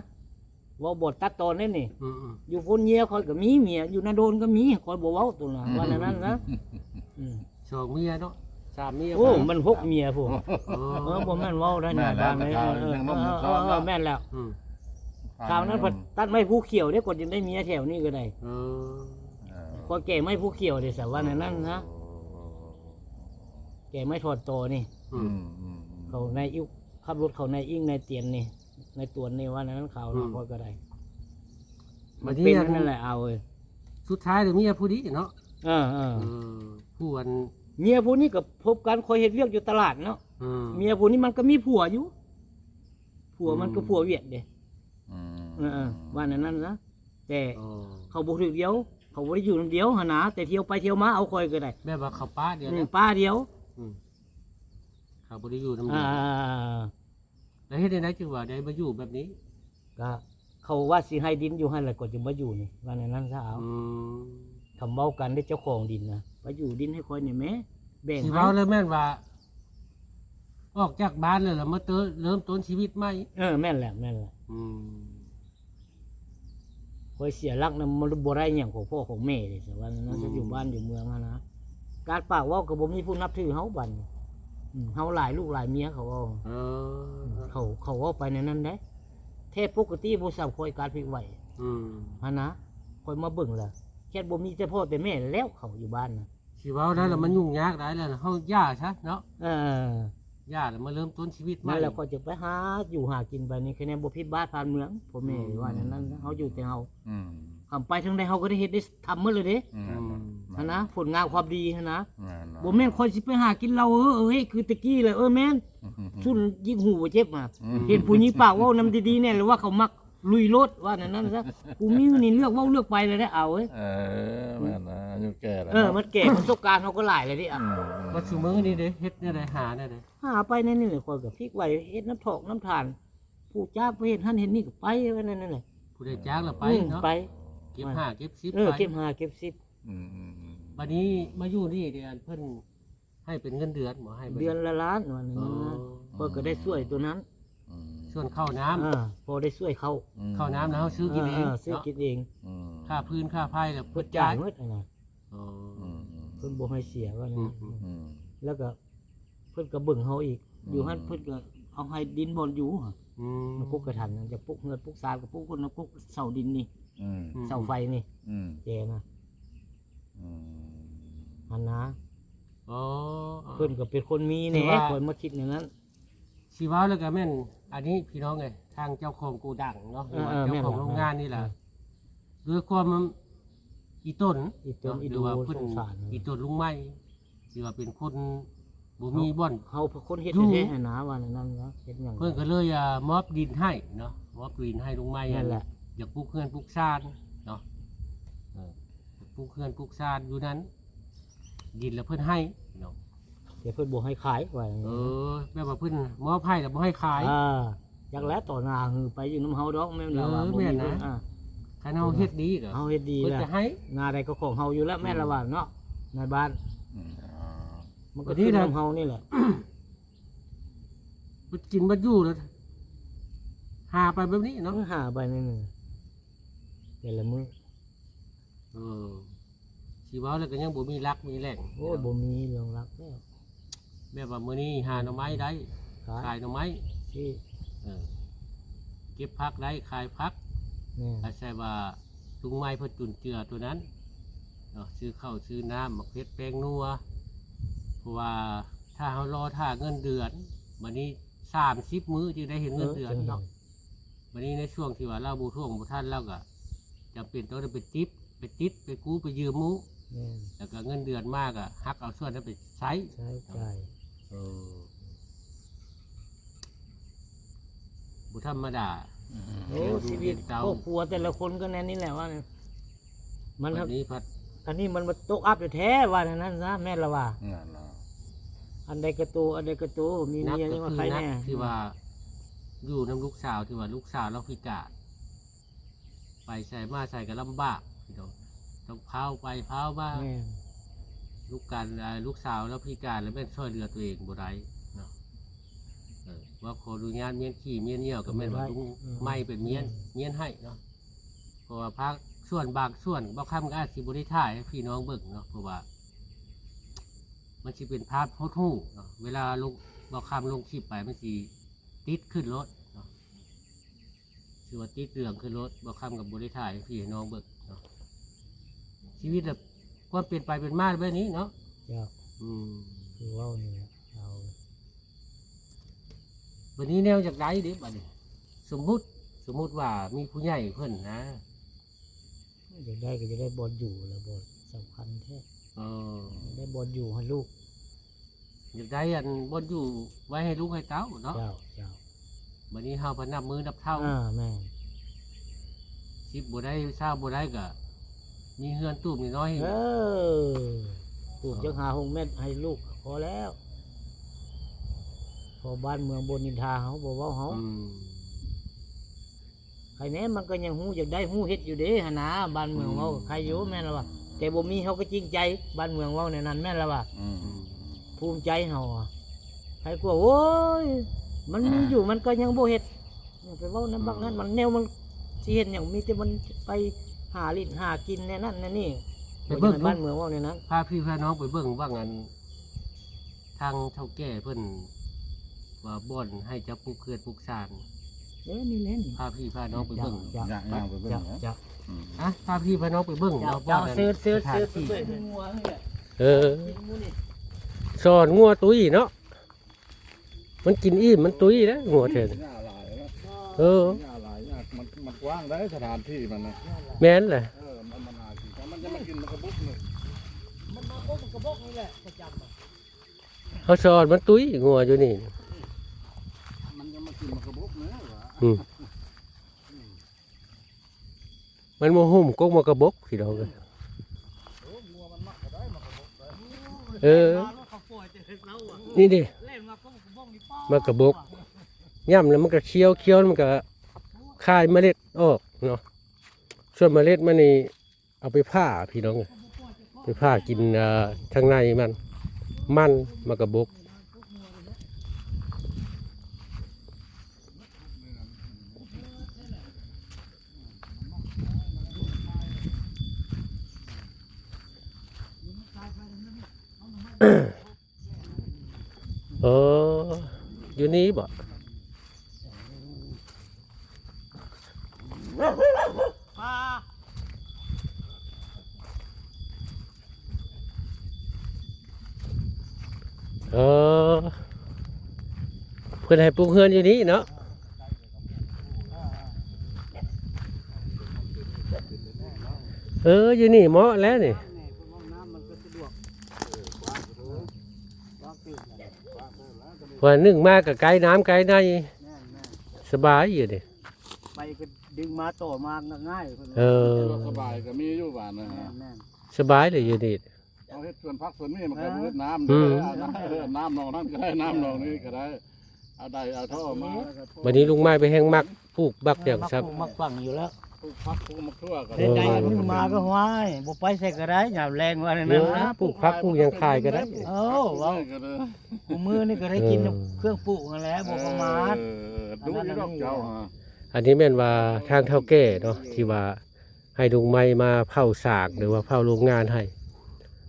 ອືມ ເວົ້າບໍ່ຕັດຕອນເດ້ນີ້. ອືມໆ ຢູ່ພຸ້ນເມຍຂ້ອຍກໍມີ ເມຍຢູ່ນາໂດນກໍມີ ຂ້ອຍບໍ່ເວົ້າຕົວນະ ອືມ ວ່າແນວນັ້ນນະ. ອືມ ສອງເມຍເນາະ ສາມເມຍ ໂອ້ ມັນຫົກເມຍພຸ້ນ. ອໍ ເອີ ບໍ່ແມ່ນເວົ້າໄດ້ນະ ແມ່ນແລ້ວ ບາງເລື່ອງ ແມ່ນແລ້ວ. ອືມ ຄາວນັ້ນພັດຕັດໄມ້ພູຂຽວເດ້ ກວ່າຈະໄດ້ເມຍແຖວນີ້ກໍໄດ້. ເອີ ເອີ ຂ້ອຍແກ່ໄມ້ພູຂຽວເດ້ ສະວ່າແນວນັ້ນນະ. ເອີ ແກ່ໄມ້ຖອນຕໍນີ້. ອືມ ອືມໆໆ ເຂົານາຍອິ້ວ ຂັບລົດເຂົານາຍອິ້ງນາຍຕຽນນີ້ ນາຍຕວນນີ້ ວ່າແນວນັ້ນ ຄາວນະ ອືມ ຂ້ອຍກໍໄດ້. ບັດນີ້ ມັນເປັນອັນນັ້ນແຫຼະ ອາວເອີຍ ສຸດທ້າຍແລ້ວເມຍຜູ້ນີ້ເນາະ. ເອີໆ ເອີ ຜູ້ອັນ ເມຍຜູ້ນີ້ກໍພົບກັນ ຂ້ອຍເຮັດວຽກຢູ່ຕະຫຼາດເນາະ. ອືມ ເມຍຜູ້ນີ້ມັນກໍມີຜົວຢູ່ ຜົວມັນກໍ ອືມ ຜົວຫວຽດເດ້. ອືມ ເອີໆ ວ່າແນວນັ້ນຊະ ແຕ່ ອໍ ເຂົາບໍ່ຖືກດຽວ ເຂົາບໍ່ໄດ້ຢູ່ນຳດຽວຫັ້ນນະ ແຕ່ທ່ຽວໄປທ່ຽວມາເອົາຂ້ອຍກໍໄດ້ ແບບວ່າເຂົາປ້າດຽວ ອືມ ນະ ປ້າດຽວ. ອືມ ເຂົາບໍ່ໄດ້ຢູ່ນຳດຽວ ອ່າ ແລ້ວເຮັດຈັ່ງໃດຈຶ່ງວ່າໄດ້ມາຢູ່ແບບນີ້? ກະເຂົາວ່າຊິໃຫ້ດິນຢູ່ຫັ້ນແຫຼະ ກໍຈຶ່ງມາຢູ່ນີ້ ວ່າແນວນັ້ນຊະເອົາ. ອືມ ຄຳເວົ້າກັນເດ້ ເຈົ້າຂອງດິນນະ ໄປຢູ່ດິນໃຫ້ຂ້ອຍແດ່ແມ້ ແບ່ງໃຫ້. ຊິເວົ້າແລ້ວແມ່ນວ່າ ອອກຈາກບ້ານແລ້ວ ແລ້ວມາເຕີ ເລີ່ມຕົ້ນຊີວິດໃໝ່. ເອີ ແມ່ນແຫຼະ ແມ່ນແຫຼະ. ອືມ ຂ້ອຍເສຍຫຼັກນຳ ບໍ່ໄດ້ຫຍັງຂອງພໍ່ຂອງແມ່ເດ້ ສະວ່ານັ້ນ ອືມ ຢູ່ບ້ານຢູ່ເມືອງຫັ້ນນະ ກາດປາກເວົ້າກໍບໍ່ມີຜູ້ນັບຖືເຮົາບັດນີ້. ອືມ ເຮົາຫຼາຍລູກຫຼາຍເມຍ ເຂົາເວົ້າ. ເອີ ເຂົາ ເຂົາເວົ້າໄປແນວນັ້ນເດ້ ແທ້ປົກກະຕິບໍ່ສ່ຳຂ້ອຍກາດພິກໄຫວ. ອືມ ຫັ້ນນະ ຂ້ອຍມາເບິ່ງແລ້ວ ແຄ່ບໍ່ມີແຕ່ພໍ່ແຕ່ແມ່ແລ້ວ ເຂົາຢູ່ບ້ານນະ. ຊິເວົ້າໄດ້ແລ້ວ ອືມ ມັນຫຍຸ້ງຍາກຫຼາຍແລ້ວ ເຮົາຢ່າຊະເນາະ. ເອີ ຢ່າແລ້ວມາເລີ່ມຕົ້ນຊີວິດໃໝ່. ນັ້ນແຫຼະ ຂ້ອຍຈະໄປຫາຢູ່ຫາກິນໄປນີ້ ຄະແນນບໍ່ຜິດບາດຜ່ານເມືອງ ພໍ່ແມ່ ອືມ ວ່າແນວນັ້ນ ເຮົາຢູ່ແຕ່ເຮົາ. ອືມ ຄຳໄປທາງໃດເຮົາກໍໄດ້ເຮັດໄດ້ທຳໝົດເລີຍເດ້. ອືມ ຫັ້ນນະ ຜົນງາມຄວາມດີຫັ້ນນະ. ແມ່ນ ບໍ່ແມ່ນຂ້ອຍຊິໄປຫາກິນເຫຼົ້າ ເອີ ເອີ ຄືແຕ່ກີ້ແຫຼະ. ເອີ ແມ່ນ ຊຸນຍິງຫູບໍ່ເຈັບຫາ. ອືມ ເຫັນຜູ້ຍິງປາກເວົ້ານຳດີໆແດ່ ຫຼືວ່າເຂົາມັກ ລຸຍໂລດ ວ່າແນວນັ້ນຊະ. ກູມີນີ້ເລືອກເວົ້າເລືອກໄປແລ້ວເດ້ ເອົາເອີຍ. ເອີ ແມ່ນນະ ອາຍຸແກ່ແລ້ວ ເອີ ເນາະ ມັນແກ່ ປະສົບການເຮົາກໍຫຼາຍແລ້ວເດ້. ອືມ ບັດຊຸມື້ນີ້ເດ້ ເຮັດແນວໃດ ຫາແນວໃດ? ຫາໄປແນວນີ້ແຫຼະ ຂ້ອຍກໍພິກໄຫວ ເຮັດນຳຖອກນຳຖານ ຜູ້ຈ້າງໄປເຮັດຫັ້ນເຮັດນີ້ກໍໄປ ວ່າແນວນັ້ນແຫຼະ. ຜູ້ໃດຈ້າງລະໄປເນາະ. ອືມ ໄປ ເກັບຫ້າເກັບສິບ ເອີ ໄປ ເກັບຫ້າເກັບສິບ. ອືມໆໆ ບັດນີ້ມາຢູ່ນີ້ເດ ອັນເພິ່ນ ໃຫ້ເປັນເງິນເດືອນບໍ່? ໃຫ້ເດືອນລະລ້ານ ວ່າແນວນັ້ນນະ. ອໍ ຂ້ອຍກໍໄດ້ຊ່ວຍຕົວນັ້ນ. ອືມ ສ່ວນເຂົ້ານ້ຳ ເອີ ພໍໄດ້ຊ່ວຍເຂົ້າ. ອືມ ເຂົ້ານ້ຳນະ ເຮົາຊື້ກິນເອງ. ເອີ ເນາະ ຊື້ກິນເອງ. ອືມ ຄ່າຟືນຄ່າໄຟລະເພິ່ນຈ່າຍໝົດນະ. ອໍ ອືມໆໆ ເພິ່ນບໍ່ໃຫ້ເສຍ ວ່າແນວນັ້ນ. ອືມໆ ແລ້ວກໍເພິ່ນກໍເບິ່ງເຮົາອີກ. ອືມ ຢູ່ຫັ້ນເພິ່ນກໍເອົາໃຫ້ດິນບ່ອນຢູ່. ອືມ ນຳກົກກະຖັນ ຢາກປຸກເຮືອນປຸກຊານກໍປຸກຄົນນຳກົກເສົາດິນນີ້. ອືມ ເສົາໄຟນີ້. ອືມ ແຈນະ. ອືມ ຫັ້ນນະ. ອໍ ເພິ່ນກໍເປັນຄົນມີແດ່ ຂ້ອຍມາຄິດແນວນັ້ນ. ຊິເວົ້າແລ້ວກໍແມ່ນ ອັນນີ້ພີ່ນ້ອງເອີຍ ທາງເຈົ້າຂອງໂກດັງເນາະ ຫຼືວ່າ ເອີ ເຈົ້າຂອງໂຮງງານນີ້ລະ ເອີ ດ້ວຍຄວາມອີຕົນ ອີຕົນ ເນາະ ອີດູ ຫຼືວ່າເພິ່ນ ສົງສານ ອີຕົນລຸງໃໝ່ ທີ່ວ່າເປັນຄົນ ບໍ່ມີບ່ອນ ເຮົາ ເຮົາເປັນຄົນເຮັດແທ້ໆຫັ້ນນະ ວ່າແນວນັ້ນເນາະ ເຮັດຫຍັງ ເພິ່ນກໍເລີຍ ອ່າ ມອບດິນໃຫ້ເນາະ ມອບດິນໃຫ້ລຸງໃໝ່. ນັ້ນແຫຼະ ຢາກປຸກເຮືອນປຸກຊານເນາະ ເອີ ຢາກປຸກເຮືອນປຸກຊານຢູ່ນັ້ນ ດິນລະເພິ່ນໃຫ້ເນາະ ແຕ່ເພິ່ນບໍ່ໃຫ້ຂາຍ ວ່າຢ່າງນີ້. ເອີ ແບບວ່າເພິ່ນມອບໃຫ້ລະບໍ່ໃຫ້ຂາຍ. ອ່າ ຈັກແລ້ວ ຕໍ່ໜ້າຫືໄປຢູ່ນຳເຮົາດອກ ແມ່ນລະວ່າ. ເອີ ບໍ່ມີ ແມ່ນນະ ອ່າ ຄັນເຮົາເຮັດດີກໍ ເຮົາເຮັດດີ ເພິ່ນກໍໃຫ້ ໜ້າໃດກໍຂອງເຮົາຢູ່ແລ້ວ ແມ່ນລະວ່າເນາະ ອືມ ນາຍບ້ານ. ອືມ ມັນກໍຄືນຳເຮົານີ້ແຫຼະ ເບິດກິນເບິດຢູ່ແລ້ວ ຫາໄປແບບນີ້ເນາະ ເອີ ຫາໄປນີ້ ແຕ່ລະມື້. ເອີ ຊິເວົ້າແລ້ວກໍຍັງບໍ່ມີຫຼັກມີແຫຼ່ງ. ໂອ້ຍ ພີ່ນ້ອງ ບໍ່ມີເລື່ອງຫຼັກແລ້ວ ແບບວ່າມື້ນີ້ຫາໜໍ່ໄມ້ໄດ້ ຂາຍ ຂາຍໜໍ່ໄມ້ ຊື້ ເອີ ເກັບຜັກໄດ້ຂາຍຜັກ. ແມ່ນ ອາໄສວ່າລຸງໃໝ່ເພິ່ນຈຸນເຈືອຕົວນັ້ນເນາະ ຊື້ເຂົ້າຊື້ນ້ຳ ໝາກເຜັດ ແປ້ງນົວ ເພາະວ່າຖ້າເຮົາລໍຖ້າເງິນເດືອນ ບັດນີ້ສາມສິບມື້ຈຶ່ງໄດ້ເຫັນເງິນເດືອນເນາະ. ເອີ ຈັ່ງຊັ້ນ ບັດນີ້ໃນຊ່ວງທີ່ວ່າລາວບໍ່ທ່ວງບໍ່ທັນ ລາວກໍຈຳເປັນຕ້ອງໄດ້ໄປຕິດ ໄປຕິດ ໄປກູ້ ໄປຢືມໝູ່. ແມ່ນ ແລ້ວກໍເງິນເດືອນມາກໍຫັກເອົາສ່ວນນັ້ນໄປໃຊ້ ໃຊ້ຈ່າຍ. ເອີ ບໍ່ທຳມະດາ. ອືມ ໂອ້ ຊີວິດຄອບຄົວແຕ່ລະຄົນກໍແນວນີ້ແຫຼະວ່າ ມັນ ອັນນີ້ພັດ ອັນນີ້ມັນມາຕົກອັບແທ້ໆ ວ່າແນວນັ້ນຊະ ແມ່ນລະວ່າ. ນັ້ນລະ ອັນໃດກະໂຕ ອັນໃດກະໂຕ ມີເມຍຍັງວ່າໃຄແນ່ ທີ່ວ່າຢູ່ນຳລູກສາວ ທີ່ວ່າລູກສາວລາວພິການ ໄປໃສມາໃສກໍລຳບາກ ພີ່ນ້ອງ ຕ້ອງພາວໄປພາວມາ. ແມ່ນ ລູກການ ອ່າ ລູກສາວລາວພິການ ແລ້ວແມ່ນຊ່ວຍເຫຼືອຕົວເອງບໍ່ໄດ້ເນາະ. ເອີ ວ່າຂໍອະນຸຍາດມ້ຽນຂີ້ມ້ຽນຍ່ຽວ ກໍແມ່ນວ່າ ບໍ່ໄດ້ ລຸງ ອືມ ໄມ້ເປັນມ້ຽນ ແມ່ນ ມ້ຽນໃຫ້ເນາະ. ເພາະວ່າພາກສ່ວນບາງສ່ວນ ບ່າວຄຳກໍອາດຊິບໍ່ໄດ້ຖ່າຍໃຫ້ພີ່ນ້ອງເບິ່ງເນາະ ເພາະວ່າມັນຊິເປັນພາບຫົດຫູ່ເນາະ. ເວລາລົງ ບ່າວຄຳລົງຄລິບໄປ ມັນຊິຕິດຂຶ້ນໂລດເນາະ. ຖືວ່າຕິດເລື່ອງຂຶ້ນໂລດ, ບ່າວຄຳກໍບໍ່ໄດ້ຖ່າຍໃຫ້ພີ່ໃຫ້ນ້ອງເບິ່ງເນາະ. ຊີວິດລະ ຄວາມເປັນໄປເປັນມາແບບນີ້ເນາະ. ເຈົ້າ. ອືມ. ຄືເວົ້ານີ້ແຫຼະ ເອົາ ບັດນີ້ແນວຢາກໄດ້ເດ້ບັດນີ້. ສົມມຸດ ສົມມຸດວ່າມີຜູ້ໃຫຍ່ເພິ່ນນະ. ຢາກໄດ້ກໍຢາກໄດ້ບ່ອນຢູ່ແຫຼະ ບ່ອນສຳຄັນແທ້. ເອີ. ຢາກໄດ້ບ່ອນຢູ່ໃຫ້ລູກ. ຢາກໄດ້ອັນບ່ອນຢູ່ໄວ້ໃຫ້ລູກໃຫ້ເຕົ້າເນາະ. ເຈົ້າ ເຈົ້າ. ບັດນີ້ເຮົາພັດນັບມື້ນັບເທົ່າ. ອາ ແມ່ນ. ສິບບໍ່ໄດ້ ຊາວບໍ່ໄດ້ ກໍມີເຮືອນຕູບນ້ອຍໆ. ເອີ ປູບຈັກຫ້າຫົກແມັດໃຫ້ລູກກໍພໍແລ້ວ. ພໍບ້ານເມືອງບໍ່ນິນທາເຮົາ ບໍ່ເວົ້າເຮົາ. ອືມ. ໃຄແນ່ ມັນກໍຍັງຮູ້ຢາກໄດ້ຮູ້ເຮັດຢູ່ເດ້ຫັ້ນນາ. ບ້ານເມືອງເວົ້າ ອືມ ໃຄຢູ່ ແມ່ນລະວ່າ ແຕ່ບໍ່ມີເຮົາກໍຈິງໃຈ. ບ້ານເມືອງເວົ້າແນວນັ້ນແມ່ນລະວ່າ. ອືມ. ອືມ. ພູມໃຈເຮົາອະ ໃຄກວ່າ ໂອ້ຍ ມັນມີຢູ່ ມັນກໍຍັງບໍ່ເຮັດ. ຢ່າໄປເວົ້ານຳບັກນັ້ນ ມັນແນວມັນຊິເຮັດຫຍັງ ມີແຕ່ມັນໄປຫາຫຼິ້ນຫາກິນແນວນັ້ນແນວນີ້. ໄປເບິ່ງ ບໍ່ຢາກໃຫ້ບ້ານເມືອງເວົ້າແນວນັ້ນ. ພາພີ່ພານ້ອງໄປເບິ່ງວ່າງອັນ ທາງເຖົ້າແກ່ເພິ່ນວ່າບ່ອນໃຫ້ເຈົ້າປູກເຮືອນປູກຊານ. ເອີ ນີ້ແຫຼະນີ້ ພາພີ່ພານ້ອງໄປເບິ່ງ. ເຈົ້າ ເຈົ້າ ເຈົ້າ ເຈົ້າ ອືມ ອະ ພາພີ່ພານ້ອງໄປເບິ່ງເນາະ. ເຈົ້າ ເຊີນ ເຊີນ ເຊີນໄປເບິ່ງ. ເອີ ສອນງົວຕຸ້ຍເນາະ. ມັນກິນອີ່ມ ມັນຕຸ້ຍແລ້ວ ງົວແທ້. ຫຍ້າຫຼາຍເນາະ. ເອີ ຫຍ້າຫຼາຍ ຫຍ້າ ມັນ ມັນກວ້າງໄດ໋ ສະຖານທີ່ມັນນະ. ແມ່ນແຫຼະ. ເອີ ມັນ ມັນຫາກິນ ມັນຈະມາກິນໝາກກະບົກນີ້. ມັນມາກົບໝາກກະບົກນີ້ແຫຼະ ປະຈຳ. ເຮົາສອນມັນຕຸ້ຍ ງົວຢູ່ນີ້. ມັນຈະມາກິນໝາກກະບົກນີ້ຫວາ. ອືມ. ມັນບໍ່ຫຸ້ມກົກໝາກກະບົກ ພີ່ນ້ອງເອີຍ. ເອີ ນີ້ເດ້ ໝາກກະບົກ ຫຍ້ຳແລ້ວມັນກໍຂຽວ ຂຽວແລ້ວມັນກໍຄາຍເມລັດອອກເນາະ. ສ່ວນເມລັດມັນນີ້ ເອົາໄປຜ່າພີ່ນ້ອງເອີຍ ໄປຜ່າກິນ ເອີ ທາງໃນມັນ ມັນໝາກກະບົກ. ເອີ ຢູ່ນີ້ບໍ? ເອີ ເພິ່ນໃຫ້ປຸກເຮືອນຢູ່ນີ້ເນາະ. ເອີ ຢູ່ນີ້ເໝາະແລ້ວນີ້. ເພາະວ່າໜຶ່ງມາກໍໄກນ້ຳໄກໃນ ແມ່ນໆ ສະບາຍຢູ່ນີ້. ໄປກໍດຶງມາຕໍ່ມາງ່າຍໆ ເພິ່ນ. ເອີ ສະບາຍກໍມີຢູ່ບ້ານນະ. ແມ່ນໆ ສະບາຍເລີຍຢູ່ນີ້. ເຮົາເຮັດສວນຜັກສວນໝີ່ ມັນກໍ ເອີ ບໍ່ເຮັດນ້ຳ ອືມ ເດີ ນ້ຳໜອງນັ້ນກໍໄດ້ ນ້ຳໜອງນີ້ກໍໄດ້ ເອົາໄດເອົາທໍ່ມາ. ບັດນີ້ລຸງໄມ້ໄປແຮ່ງມັກ ປູກບັກຫຍັງ ມັກ ຊັບ ປູກໝາກຝັງຢູ່ແລ້ວ ປູກຜັກປູກໝາກຖົ່ວກໍ ເອີ ໄດ້ໜຶ່ງມາກໍຫວາຍ ບໍ່ໄປໃສກໍໄດ້ ຍາມແລງວ່ານັ້ນນະ. ປູກຜັກປູກຫຍັງຂາຍກໍໄດ້. ເອີ ເວົ້າ ເອີ ເອີ ມື້ນີ້ກໍໄດ້ກິນ ເອີ ເຄື່ອງປູກຫັ້ນແຫຼະ ບໍ່ປະໝາດ. ເອີ ດຸຢູ່ດອກເຈົ້າ. ອັນນີ້ແມ່ນວ່າທາງເຖົ້າແກ່ເນາະ ທີ່ວ່າໃຫ້ລຸງໄມ້ມາເຝົ້າສາກ ຫຼືວ່າເຝົ້າໂຮງງານໃຫ້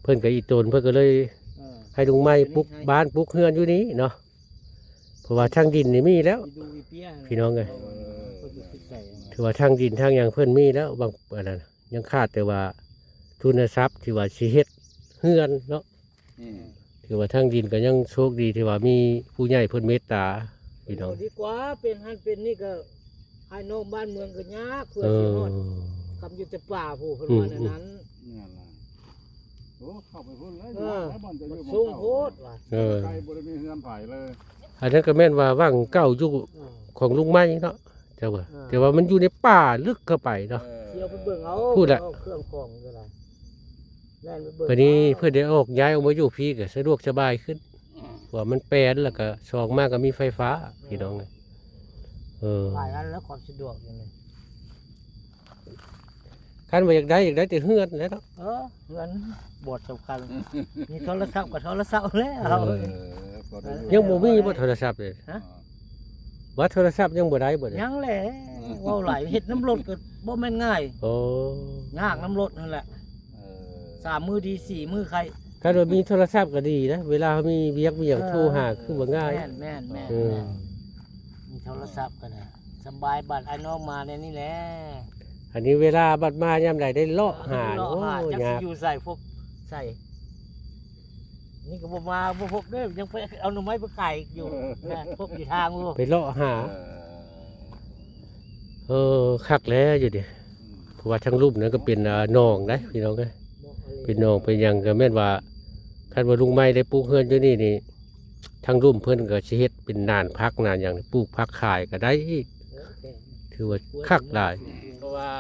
ເພິ່ນກໍອີ່ຕົນ ເພິ່ນກໍເລີຍ ເອີ ໃຫ້ລຸງໄມ້ປຸກບ້ານປຸກເຮືອນຢູ່ນີ້ເນາະ. ເພາະວ່າທາງດິນນີ້ມີແລ້ວ ພີ່ນ້ອງເອີຍ. ເອີ ຖືວ່າທາງດິນທາງຫຍັງເພິ່ນມີແລ້ວ ບາງ ອັນນັ້ນ ຍັງຂາດແຕ່ວ່າທຶນນະຊັບທີ່ວ່າຊິເຮັດເຮືອນເນາະ. ອືມ ຖືວ່າທາງດິນກໍຍັງໂຊກດີທີ່ວ່າມີຜູ້ໃຫຍ່ເພິ່ນເມດຕາ ພີ່ນ້ອງ. ດີກວ່າເປັນຫັ້ນເປັນນີ້ກໍອ້າຍນ້ອງບ້ານເມືອງກໍຍາກ ເພື່ອ ເອີ ຊິຮອດຄຳຢູ່ແຕ່ປ່າຜູ້ເພິ່ນ ອືມ ວ່າແນວນັ້ນ. ອືມ ນັ້ນລະ ໂອ້ ເຂົ້າໄປພຸ້ນເລີຍ. ເອີ ຍາກຫຼາຍ ບ່ອນຈະຢູ່ ມັນສູງໂພດວ່າ. ເອີ ໄກ ບໍ່ໄດ້ມີເຮືອນໃຜເລີຍ. ອັນນັ້ນກໍແມ່ນວ່າວັງເກົ່າຢູ່ ເອີ ຂອງລຸງໄມ້ເນາະ ເຈົ້າວ່າ. ເອີ ແຕ່ວ່າມັນຢູ່ໃນປ່າລຶກເຂົ້າໄປເນາະ. ເອີ ຊິເອົາໄປເບິ່ງເອົາ ພຸ້ນແຫຼະ ເອົາເຄື່ອງຂອງກໍໄດ້ ແລ່ນໄປເບິ່ງ. ບັດນີ້ເພິ່ນໄດ້ອອກ ຍ້າຍອອກມາຢູ່ພີ້ກໍສະດວກສະບາຍຂຶ້ນ ອືມ ເພາະວ່າມັນແປນ ແລ້ວກໍສອງມາກໍມີໄຟຟ້າ ເອີ ພີ່ນ້ອງເອີຍ. ເອີ ຫຼາຍອັນແລ້ວ ຄວາມສະດວກຢູ່ນີ້. ຄັນວ່າຢາກໄດ້ ຢາກໄດ້ແຕ່ເຮືອນແຫຼະເນາະ. ເອີ ເຮືອນບອດສຳຄັນ ມີໂທລະສັບກໍໂທລະສັບແລ້ວ. ເອີ ຍັງບໍ່ມີບໍ່ໂທລະສັບເລີຍ? ຮະ? ວ່າໂທລະສັບຍັງບໍ່ໄດ້ບໍ່ເດ? ຍັງແຫຼະ ເວົ້າຫຼາຍ ເຮັດນຳລົດກໍບໍ່ແມ່ນງ່າຍ. ໂອ້ ຍາກນຳລົດຫັ້ນແຫຼະ. ເອີ ສາມມື້ດີ ສີ່ມື້ໄຂ້. ຄັນວ່າມີໂທລະສັບກໍດີນະ ເວລາເຮົາມີວຽກມີຫຍັງ ເອີ ໂທຫາຄືວ່າງ່າຍ. ແມ່ນໆໆ ເອີ ແມ່ນ. ມີໂທລະສັບກໍໄດ້ສະບາຍ. ບັດອ້າຍນ້ອງມາແນວນີ້ແຫຼະ. ອັນນີ້ເວລາບັດມາຍາມໃດໄດ້ເລາະຫາ. ເລາະຫາ ໂອ້ ຈັກຊິຢູ່ໃສ ພົບໃສ. ນີ້ກໍບໍ່ມາ ບໍ່ພົບເດ້ ຍັງໄປເອົາໜໍ່ໄມ້ໄປຂາຍຢູ່. ເອີ ນະ ພົບຢູ່ທາງຢູ່ ໄປເລາະຫາ. ເອີ ເອີ ຄັກແລ້ວຢູ່ເດ. ອືມ ເພາະວ່າທາງລຸ່ມນັ້ນກໍເປັນ ເອີ ໜອງໄດ໋ພີ່ນ້ອງເອີຍ. ເປັນໜອງເປັນຫຍັງ ກໍແມ່ນວ່າ ຄັນວ່າລຸງໄມ້ໄດ້ປູກເຮືອນຢູ່ນີ້ນີ້ ທາງລຸ່ມເພິ່ນກໍຊິເຮັດເປັນນານຜັກນານຫຍັງ ປູກຜັກຂາຍກໍໄດ້ອີກ. ເອີ ຖືວ່າຄັກຫຼາຍ ເພາະວ່າ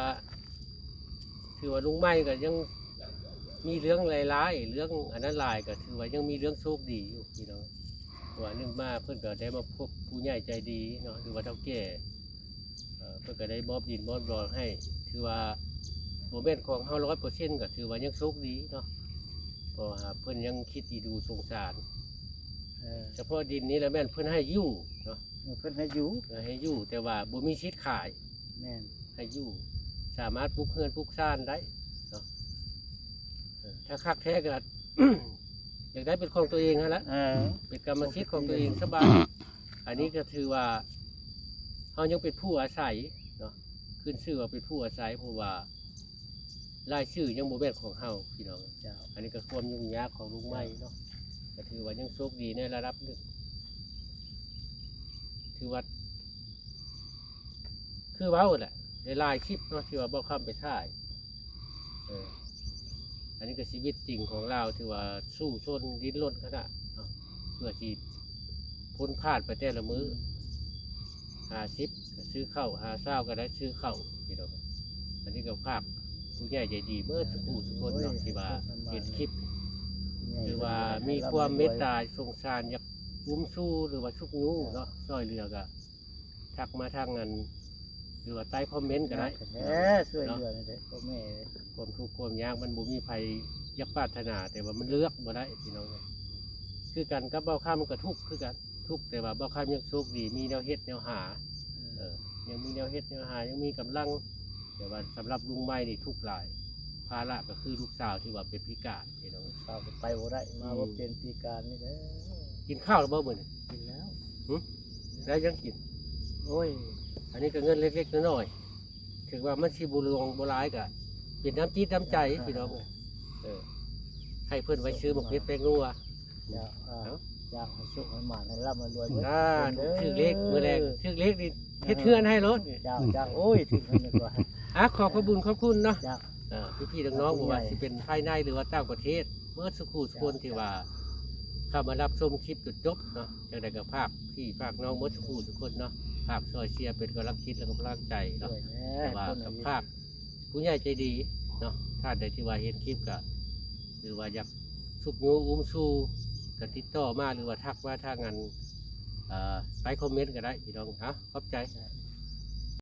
ຖືວ່າລຸງໄມ້ກໍຍັງມີເລື່ອງຫຼາຍໆ ເລື່ອງອັນນັ້ນຫຼາຍ ກໍຖືວ່າຍັງມີເລື່ອງໂຊກດີຢູ່ພີ່ນ້ອງ. ເພາະວ່າໜຶ່ງມາເພິ່ນກໍໄດ້ມາພົບຜູ້ໃຫຍ່ໃຈດີເນາະ ຫຼືວ່າເຖົ້າແກ່ ເອີ ເພິ່ນກໍໄດ້ມອບດິນມອບດອນໃຫ້. ຖືວ່າບໍ່ແມ່ນຂອງເຮົາຮ້ອຍເປີເຊັນ ກໍຖືວ່າຍັງໂຊກດີເນາະ ເພາະວ່າເພິ່ນຍັງຄິດດີດູສົງສານ. ເອີ ສະເພາະດິນນີ້ລະແມ່ນເພິ່ນໃຫ້ຢູ່ເນາະ. ເອີ ເພິ່ນໃຫ້ຢູ່ ເອີ ໃຫ້ຢູ່ ແຕ່ວ່າບໍ່ມີສິດຂາຍ. ແມ່ນ ໃຫ້ຢູ່ ສາມາດປຸກເຮືອນປຸກຊານໄດ້ເນາະ. ເອີ ຖ້າຄັກແທ້ກໍ ຢາກໄດ້ເປັນຂອງຕົວເອງຫັ້ນລະ. ເອີ ເປັນກຳມະສິດຂອງຕົວເອງສະບາຍ. ອັນນີ້ກໍຖືວ່າເຮົາຍັງເປັນຜູ້ອາໄສເນາະ ຂຶ້ນຊື່ວ່າເປັນຜູ້ອາໄສ ເພາະວ່າ ລາຍຊື່ຍັງບໍ່ແມ່ນຂອງເຮົາພີ່ນ້ອງ. ເຈົ້າ ອັນນີ້ກໍຄວາມຫຍຸ້ງຍາກຂອງລຸງໄມ້ເນາະ. ກໍຖືວ່າຍັງໂຊກດີໃນລະດັບໜຶ່ງ ຖືວ່າ ຄືເວົ້າແຫຼະ ຫຼາຍໆຄລິບເນາະ ທີ່ວ່າບ່າວຄຳໄປຖ່າຍ. ເອີ ອັນນີ້ກໍຊີວິດຈິງຂອງລາວ ຖືວ່າສູ້ຊົນດີ້ນລົນຂະໜາດເນາະ ເພື່ອຊິພົ້ນພາດໄປແຕ່ລະມື້. ຫ້າສິບກໍຊື້ເຂົ້າ ຫ້າຊາວກໍໄດ້ຊື້ເຂົ້າພີ່ນ້ອງ. ອັນນີ້ກໍຝາກຜູ້ໃຫຍ່ໃຈດີເບິດທຸກຜູ້ທຸກຄົນເນາະ ທີ່ວ່າເຫັນຄລິບ ຖືວ່າມີຄວາມເມດຕາສົງສານ ຢາກອຸ້ມຊູ ຫຼືວ່າຊຸກຍູ້ເນາະ ຊ່ອຍເຫຼືອກໍທັກມາທາງອັນ ຫຼືວ່າໃຕ້ຄອມເມັນກໍໄດ້. ແທ້ ຊ່ວຍເຫຼືອນີ້ແຫຼະ ພໍ່ແມ່ ຄວາມທຸກຄວາມຍາກມັນບໍ່ມີໃຜຢາກປາດຖະໜາ ແຕ່ວ່າມັນເລືອກບໍ່ໄດ້ພີ່ນ້ອງເອີຍ. ຄືກັນກັບບ່າວຄຳກໍທຸກຄືກັນ ທຸກ ແຕ່ວ່າບ່າວຄຳຍັງໂຊກດີ ມີແນວເຮັດແນວຫາ. ເອີ ຍັງມີແນວເຮັດແນວຫາ ຍັງມີກຳລັງ. ແຕ່ວ່າສຳລັບລຸງໄມ້ນີ້ທຸກຫຼາຍ ພາລະກໍຄືລູກສາວທີ່ວ່າເປັນພິການພີ່ນ້ອງ. ສາວກໍໄປບໍ່ໄດ້ ມາ ອືມ ບໍ່ເປັນພິການນີ້ແຫຼະ. ກິນຂ້າວແລ້ວບໍ່ມື້ນີ້? ກິນແລ້ວ. ຫຶ? ໄດ້ຫຍັງກິນ? ໂອ້ຍ ອັນນີ້ກໍເງິນເລັກໆນ້ອຍໆ ເຖິງວ່າມັນຊິບໍ່ຫຼວງບໍ່ຫຼາຍ ກໍເປັນນ້ຳຈິດນ້ຳໃຈພີ່ນ້ອງ. ເອີ ໃຫ້ເພິ່ນໄວ້ຊື້ໝາກເຜັດແປ້ງນົວ. ເຈົ້າ ເອີ ເອົາ ຢາກໃຫ້ໂຊກໃຫ້ໝານ ໃຫ້ລ່ຳໃຫ້ລວຍເບິດ ສາທຸ ເດີ. ຖືກເລກ ມື້ແລງຖືກເລກນີ້ ເອີ ເຮັດເຮືອນໃຫ້ໂລດ. ເຈົ້າ ເຈົ້າ ໂອ້ຍ ຖືກເງິນກວ່າ. ອ່ະ ຂອບພະບຸນຂອບຄຸນເນາະ. ເຈົ້າ ເອີ ພີ່ໆນ້ອງໆ ບໍ່ວ່າຊິເປັນພາຍໃນ ຫຼືວ່າຕ່າງປະເທດ ເບິດສູ່ຄູ່ສູ່ຄົນ ເຈົ້າ ທີ່ວ່າເຂົ້າມາຮັບຊົມຄລິບຈົນຈົບເນາະ. ຈັ່ງໃດກໍຝາກພີ່ຝາກນ້ອງເບິດສູ່ຄູ່ສູ່ຄົນເນາະ ຝາກຊ່ອຍເຊຍເປັນກຳລັງຈິດ ແລະ ກຳລັງໃຈເນາະ. ແຕ່ວ່າກໍຝາກ ຜູ້ໃຫຍ່ໃຈດີເນາະ ທ່ານໃດທີ່ວ່າເຫັນຄລິບກະ ຫຼືວ່າຢາກຊຸກຍູ້ອຸ້ມຊູ ກະຕິດຕໍ່ມາ ຫຼືວ່າທັກມາທາງອັນ ເອີ ໃຕ້ຄອມເມັນກະໄດ້ພີ່ນ້ອງ. ເອົາ ຂອບໃຈ.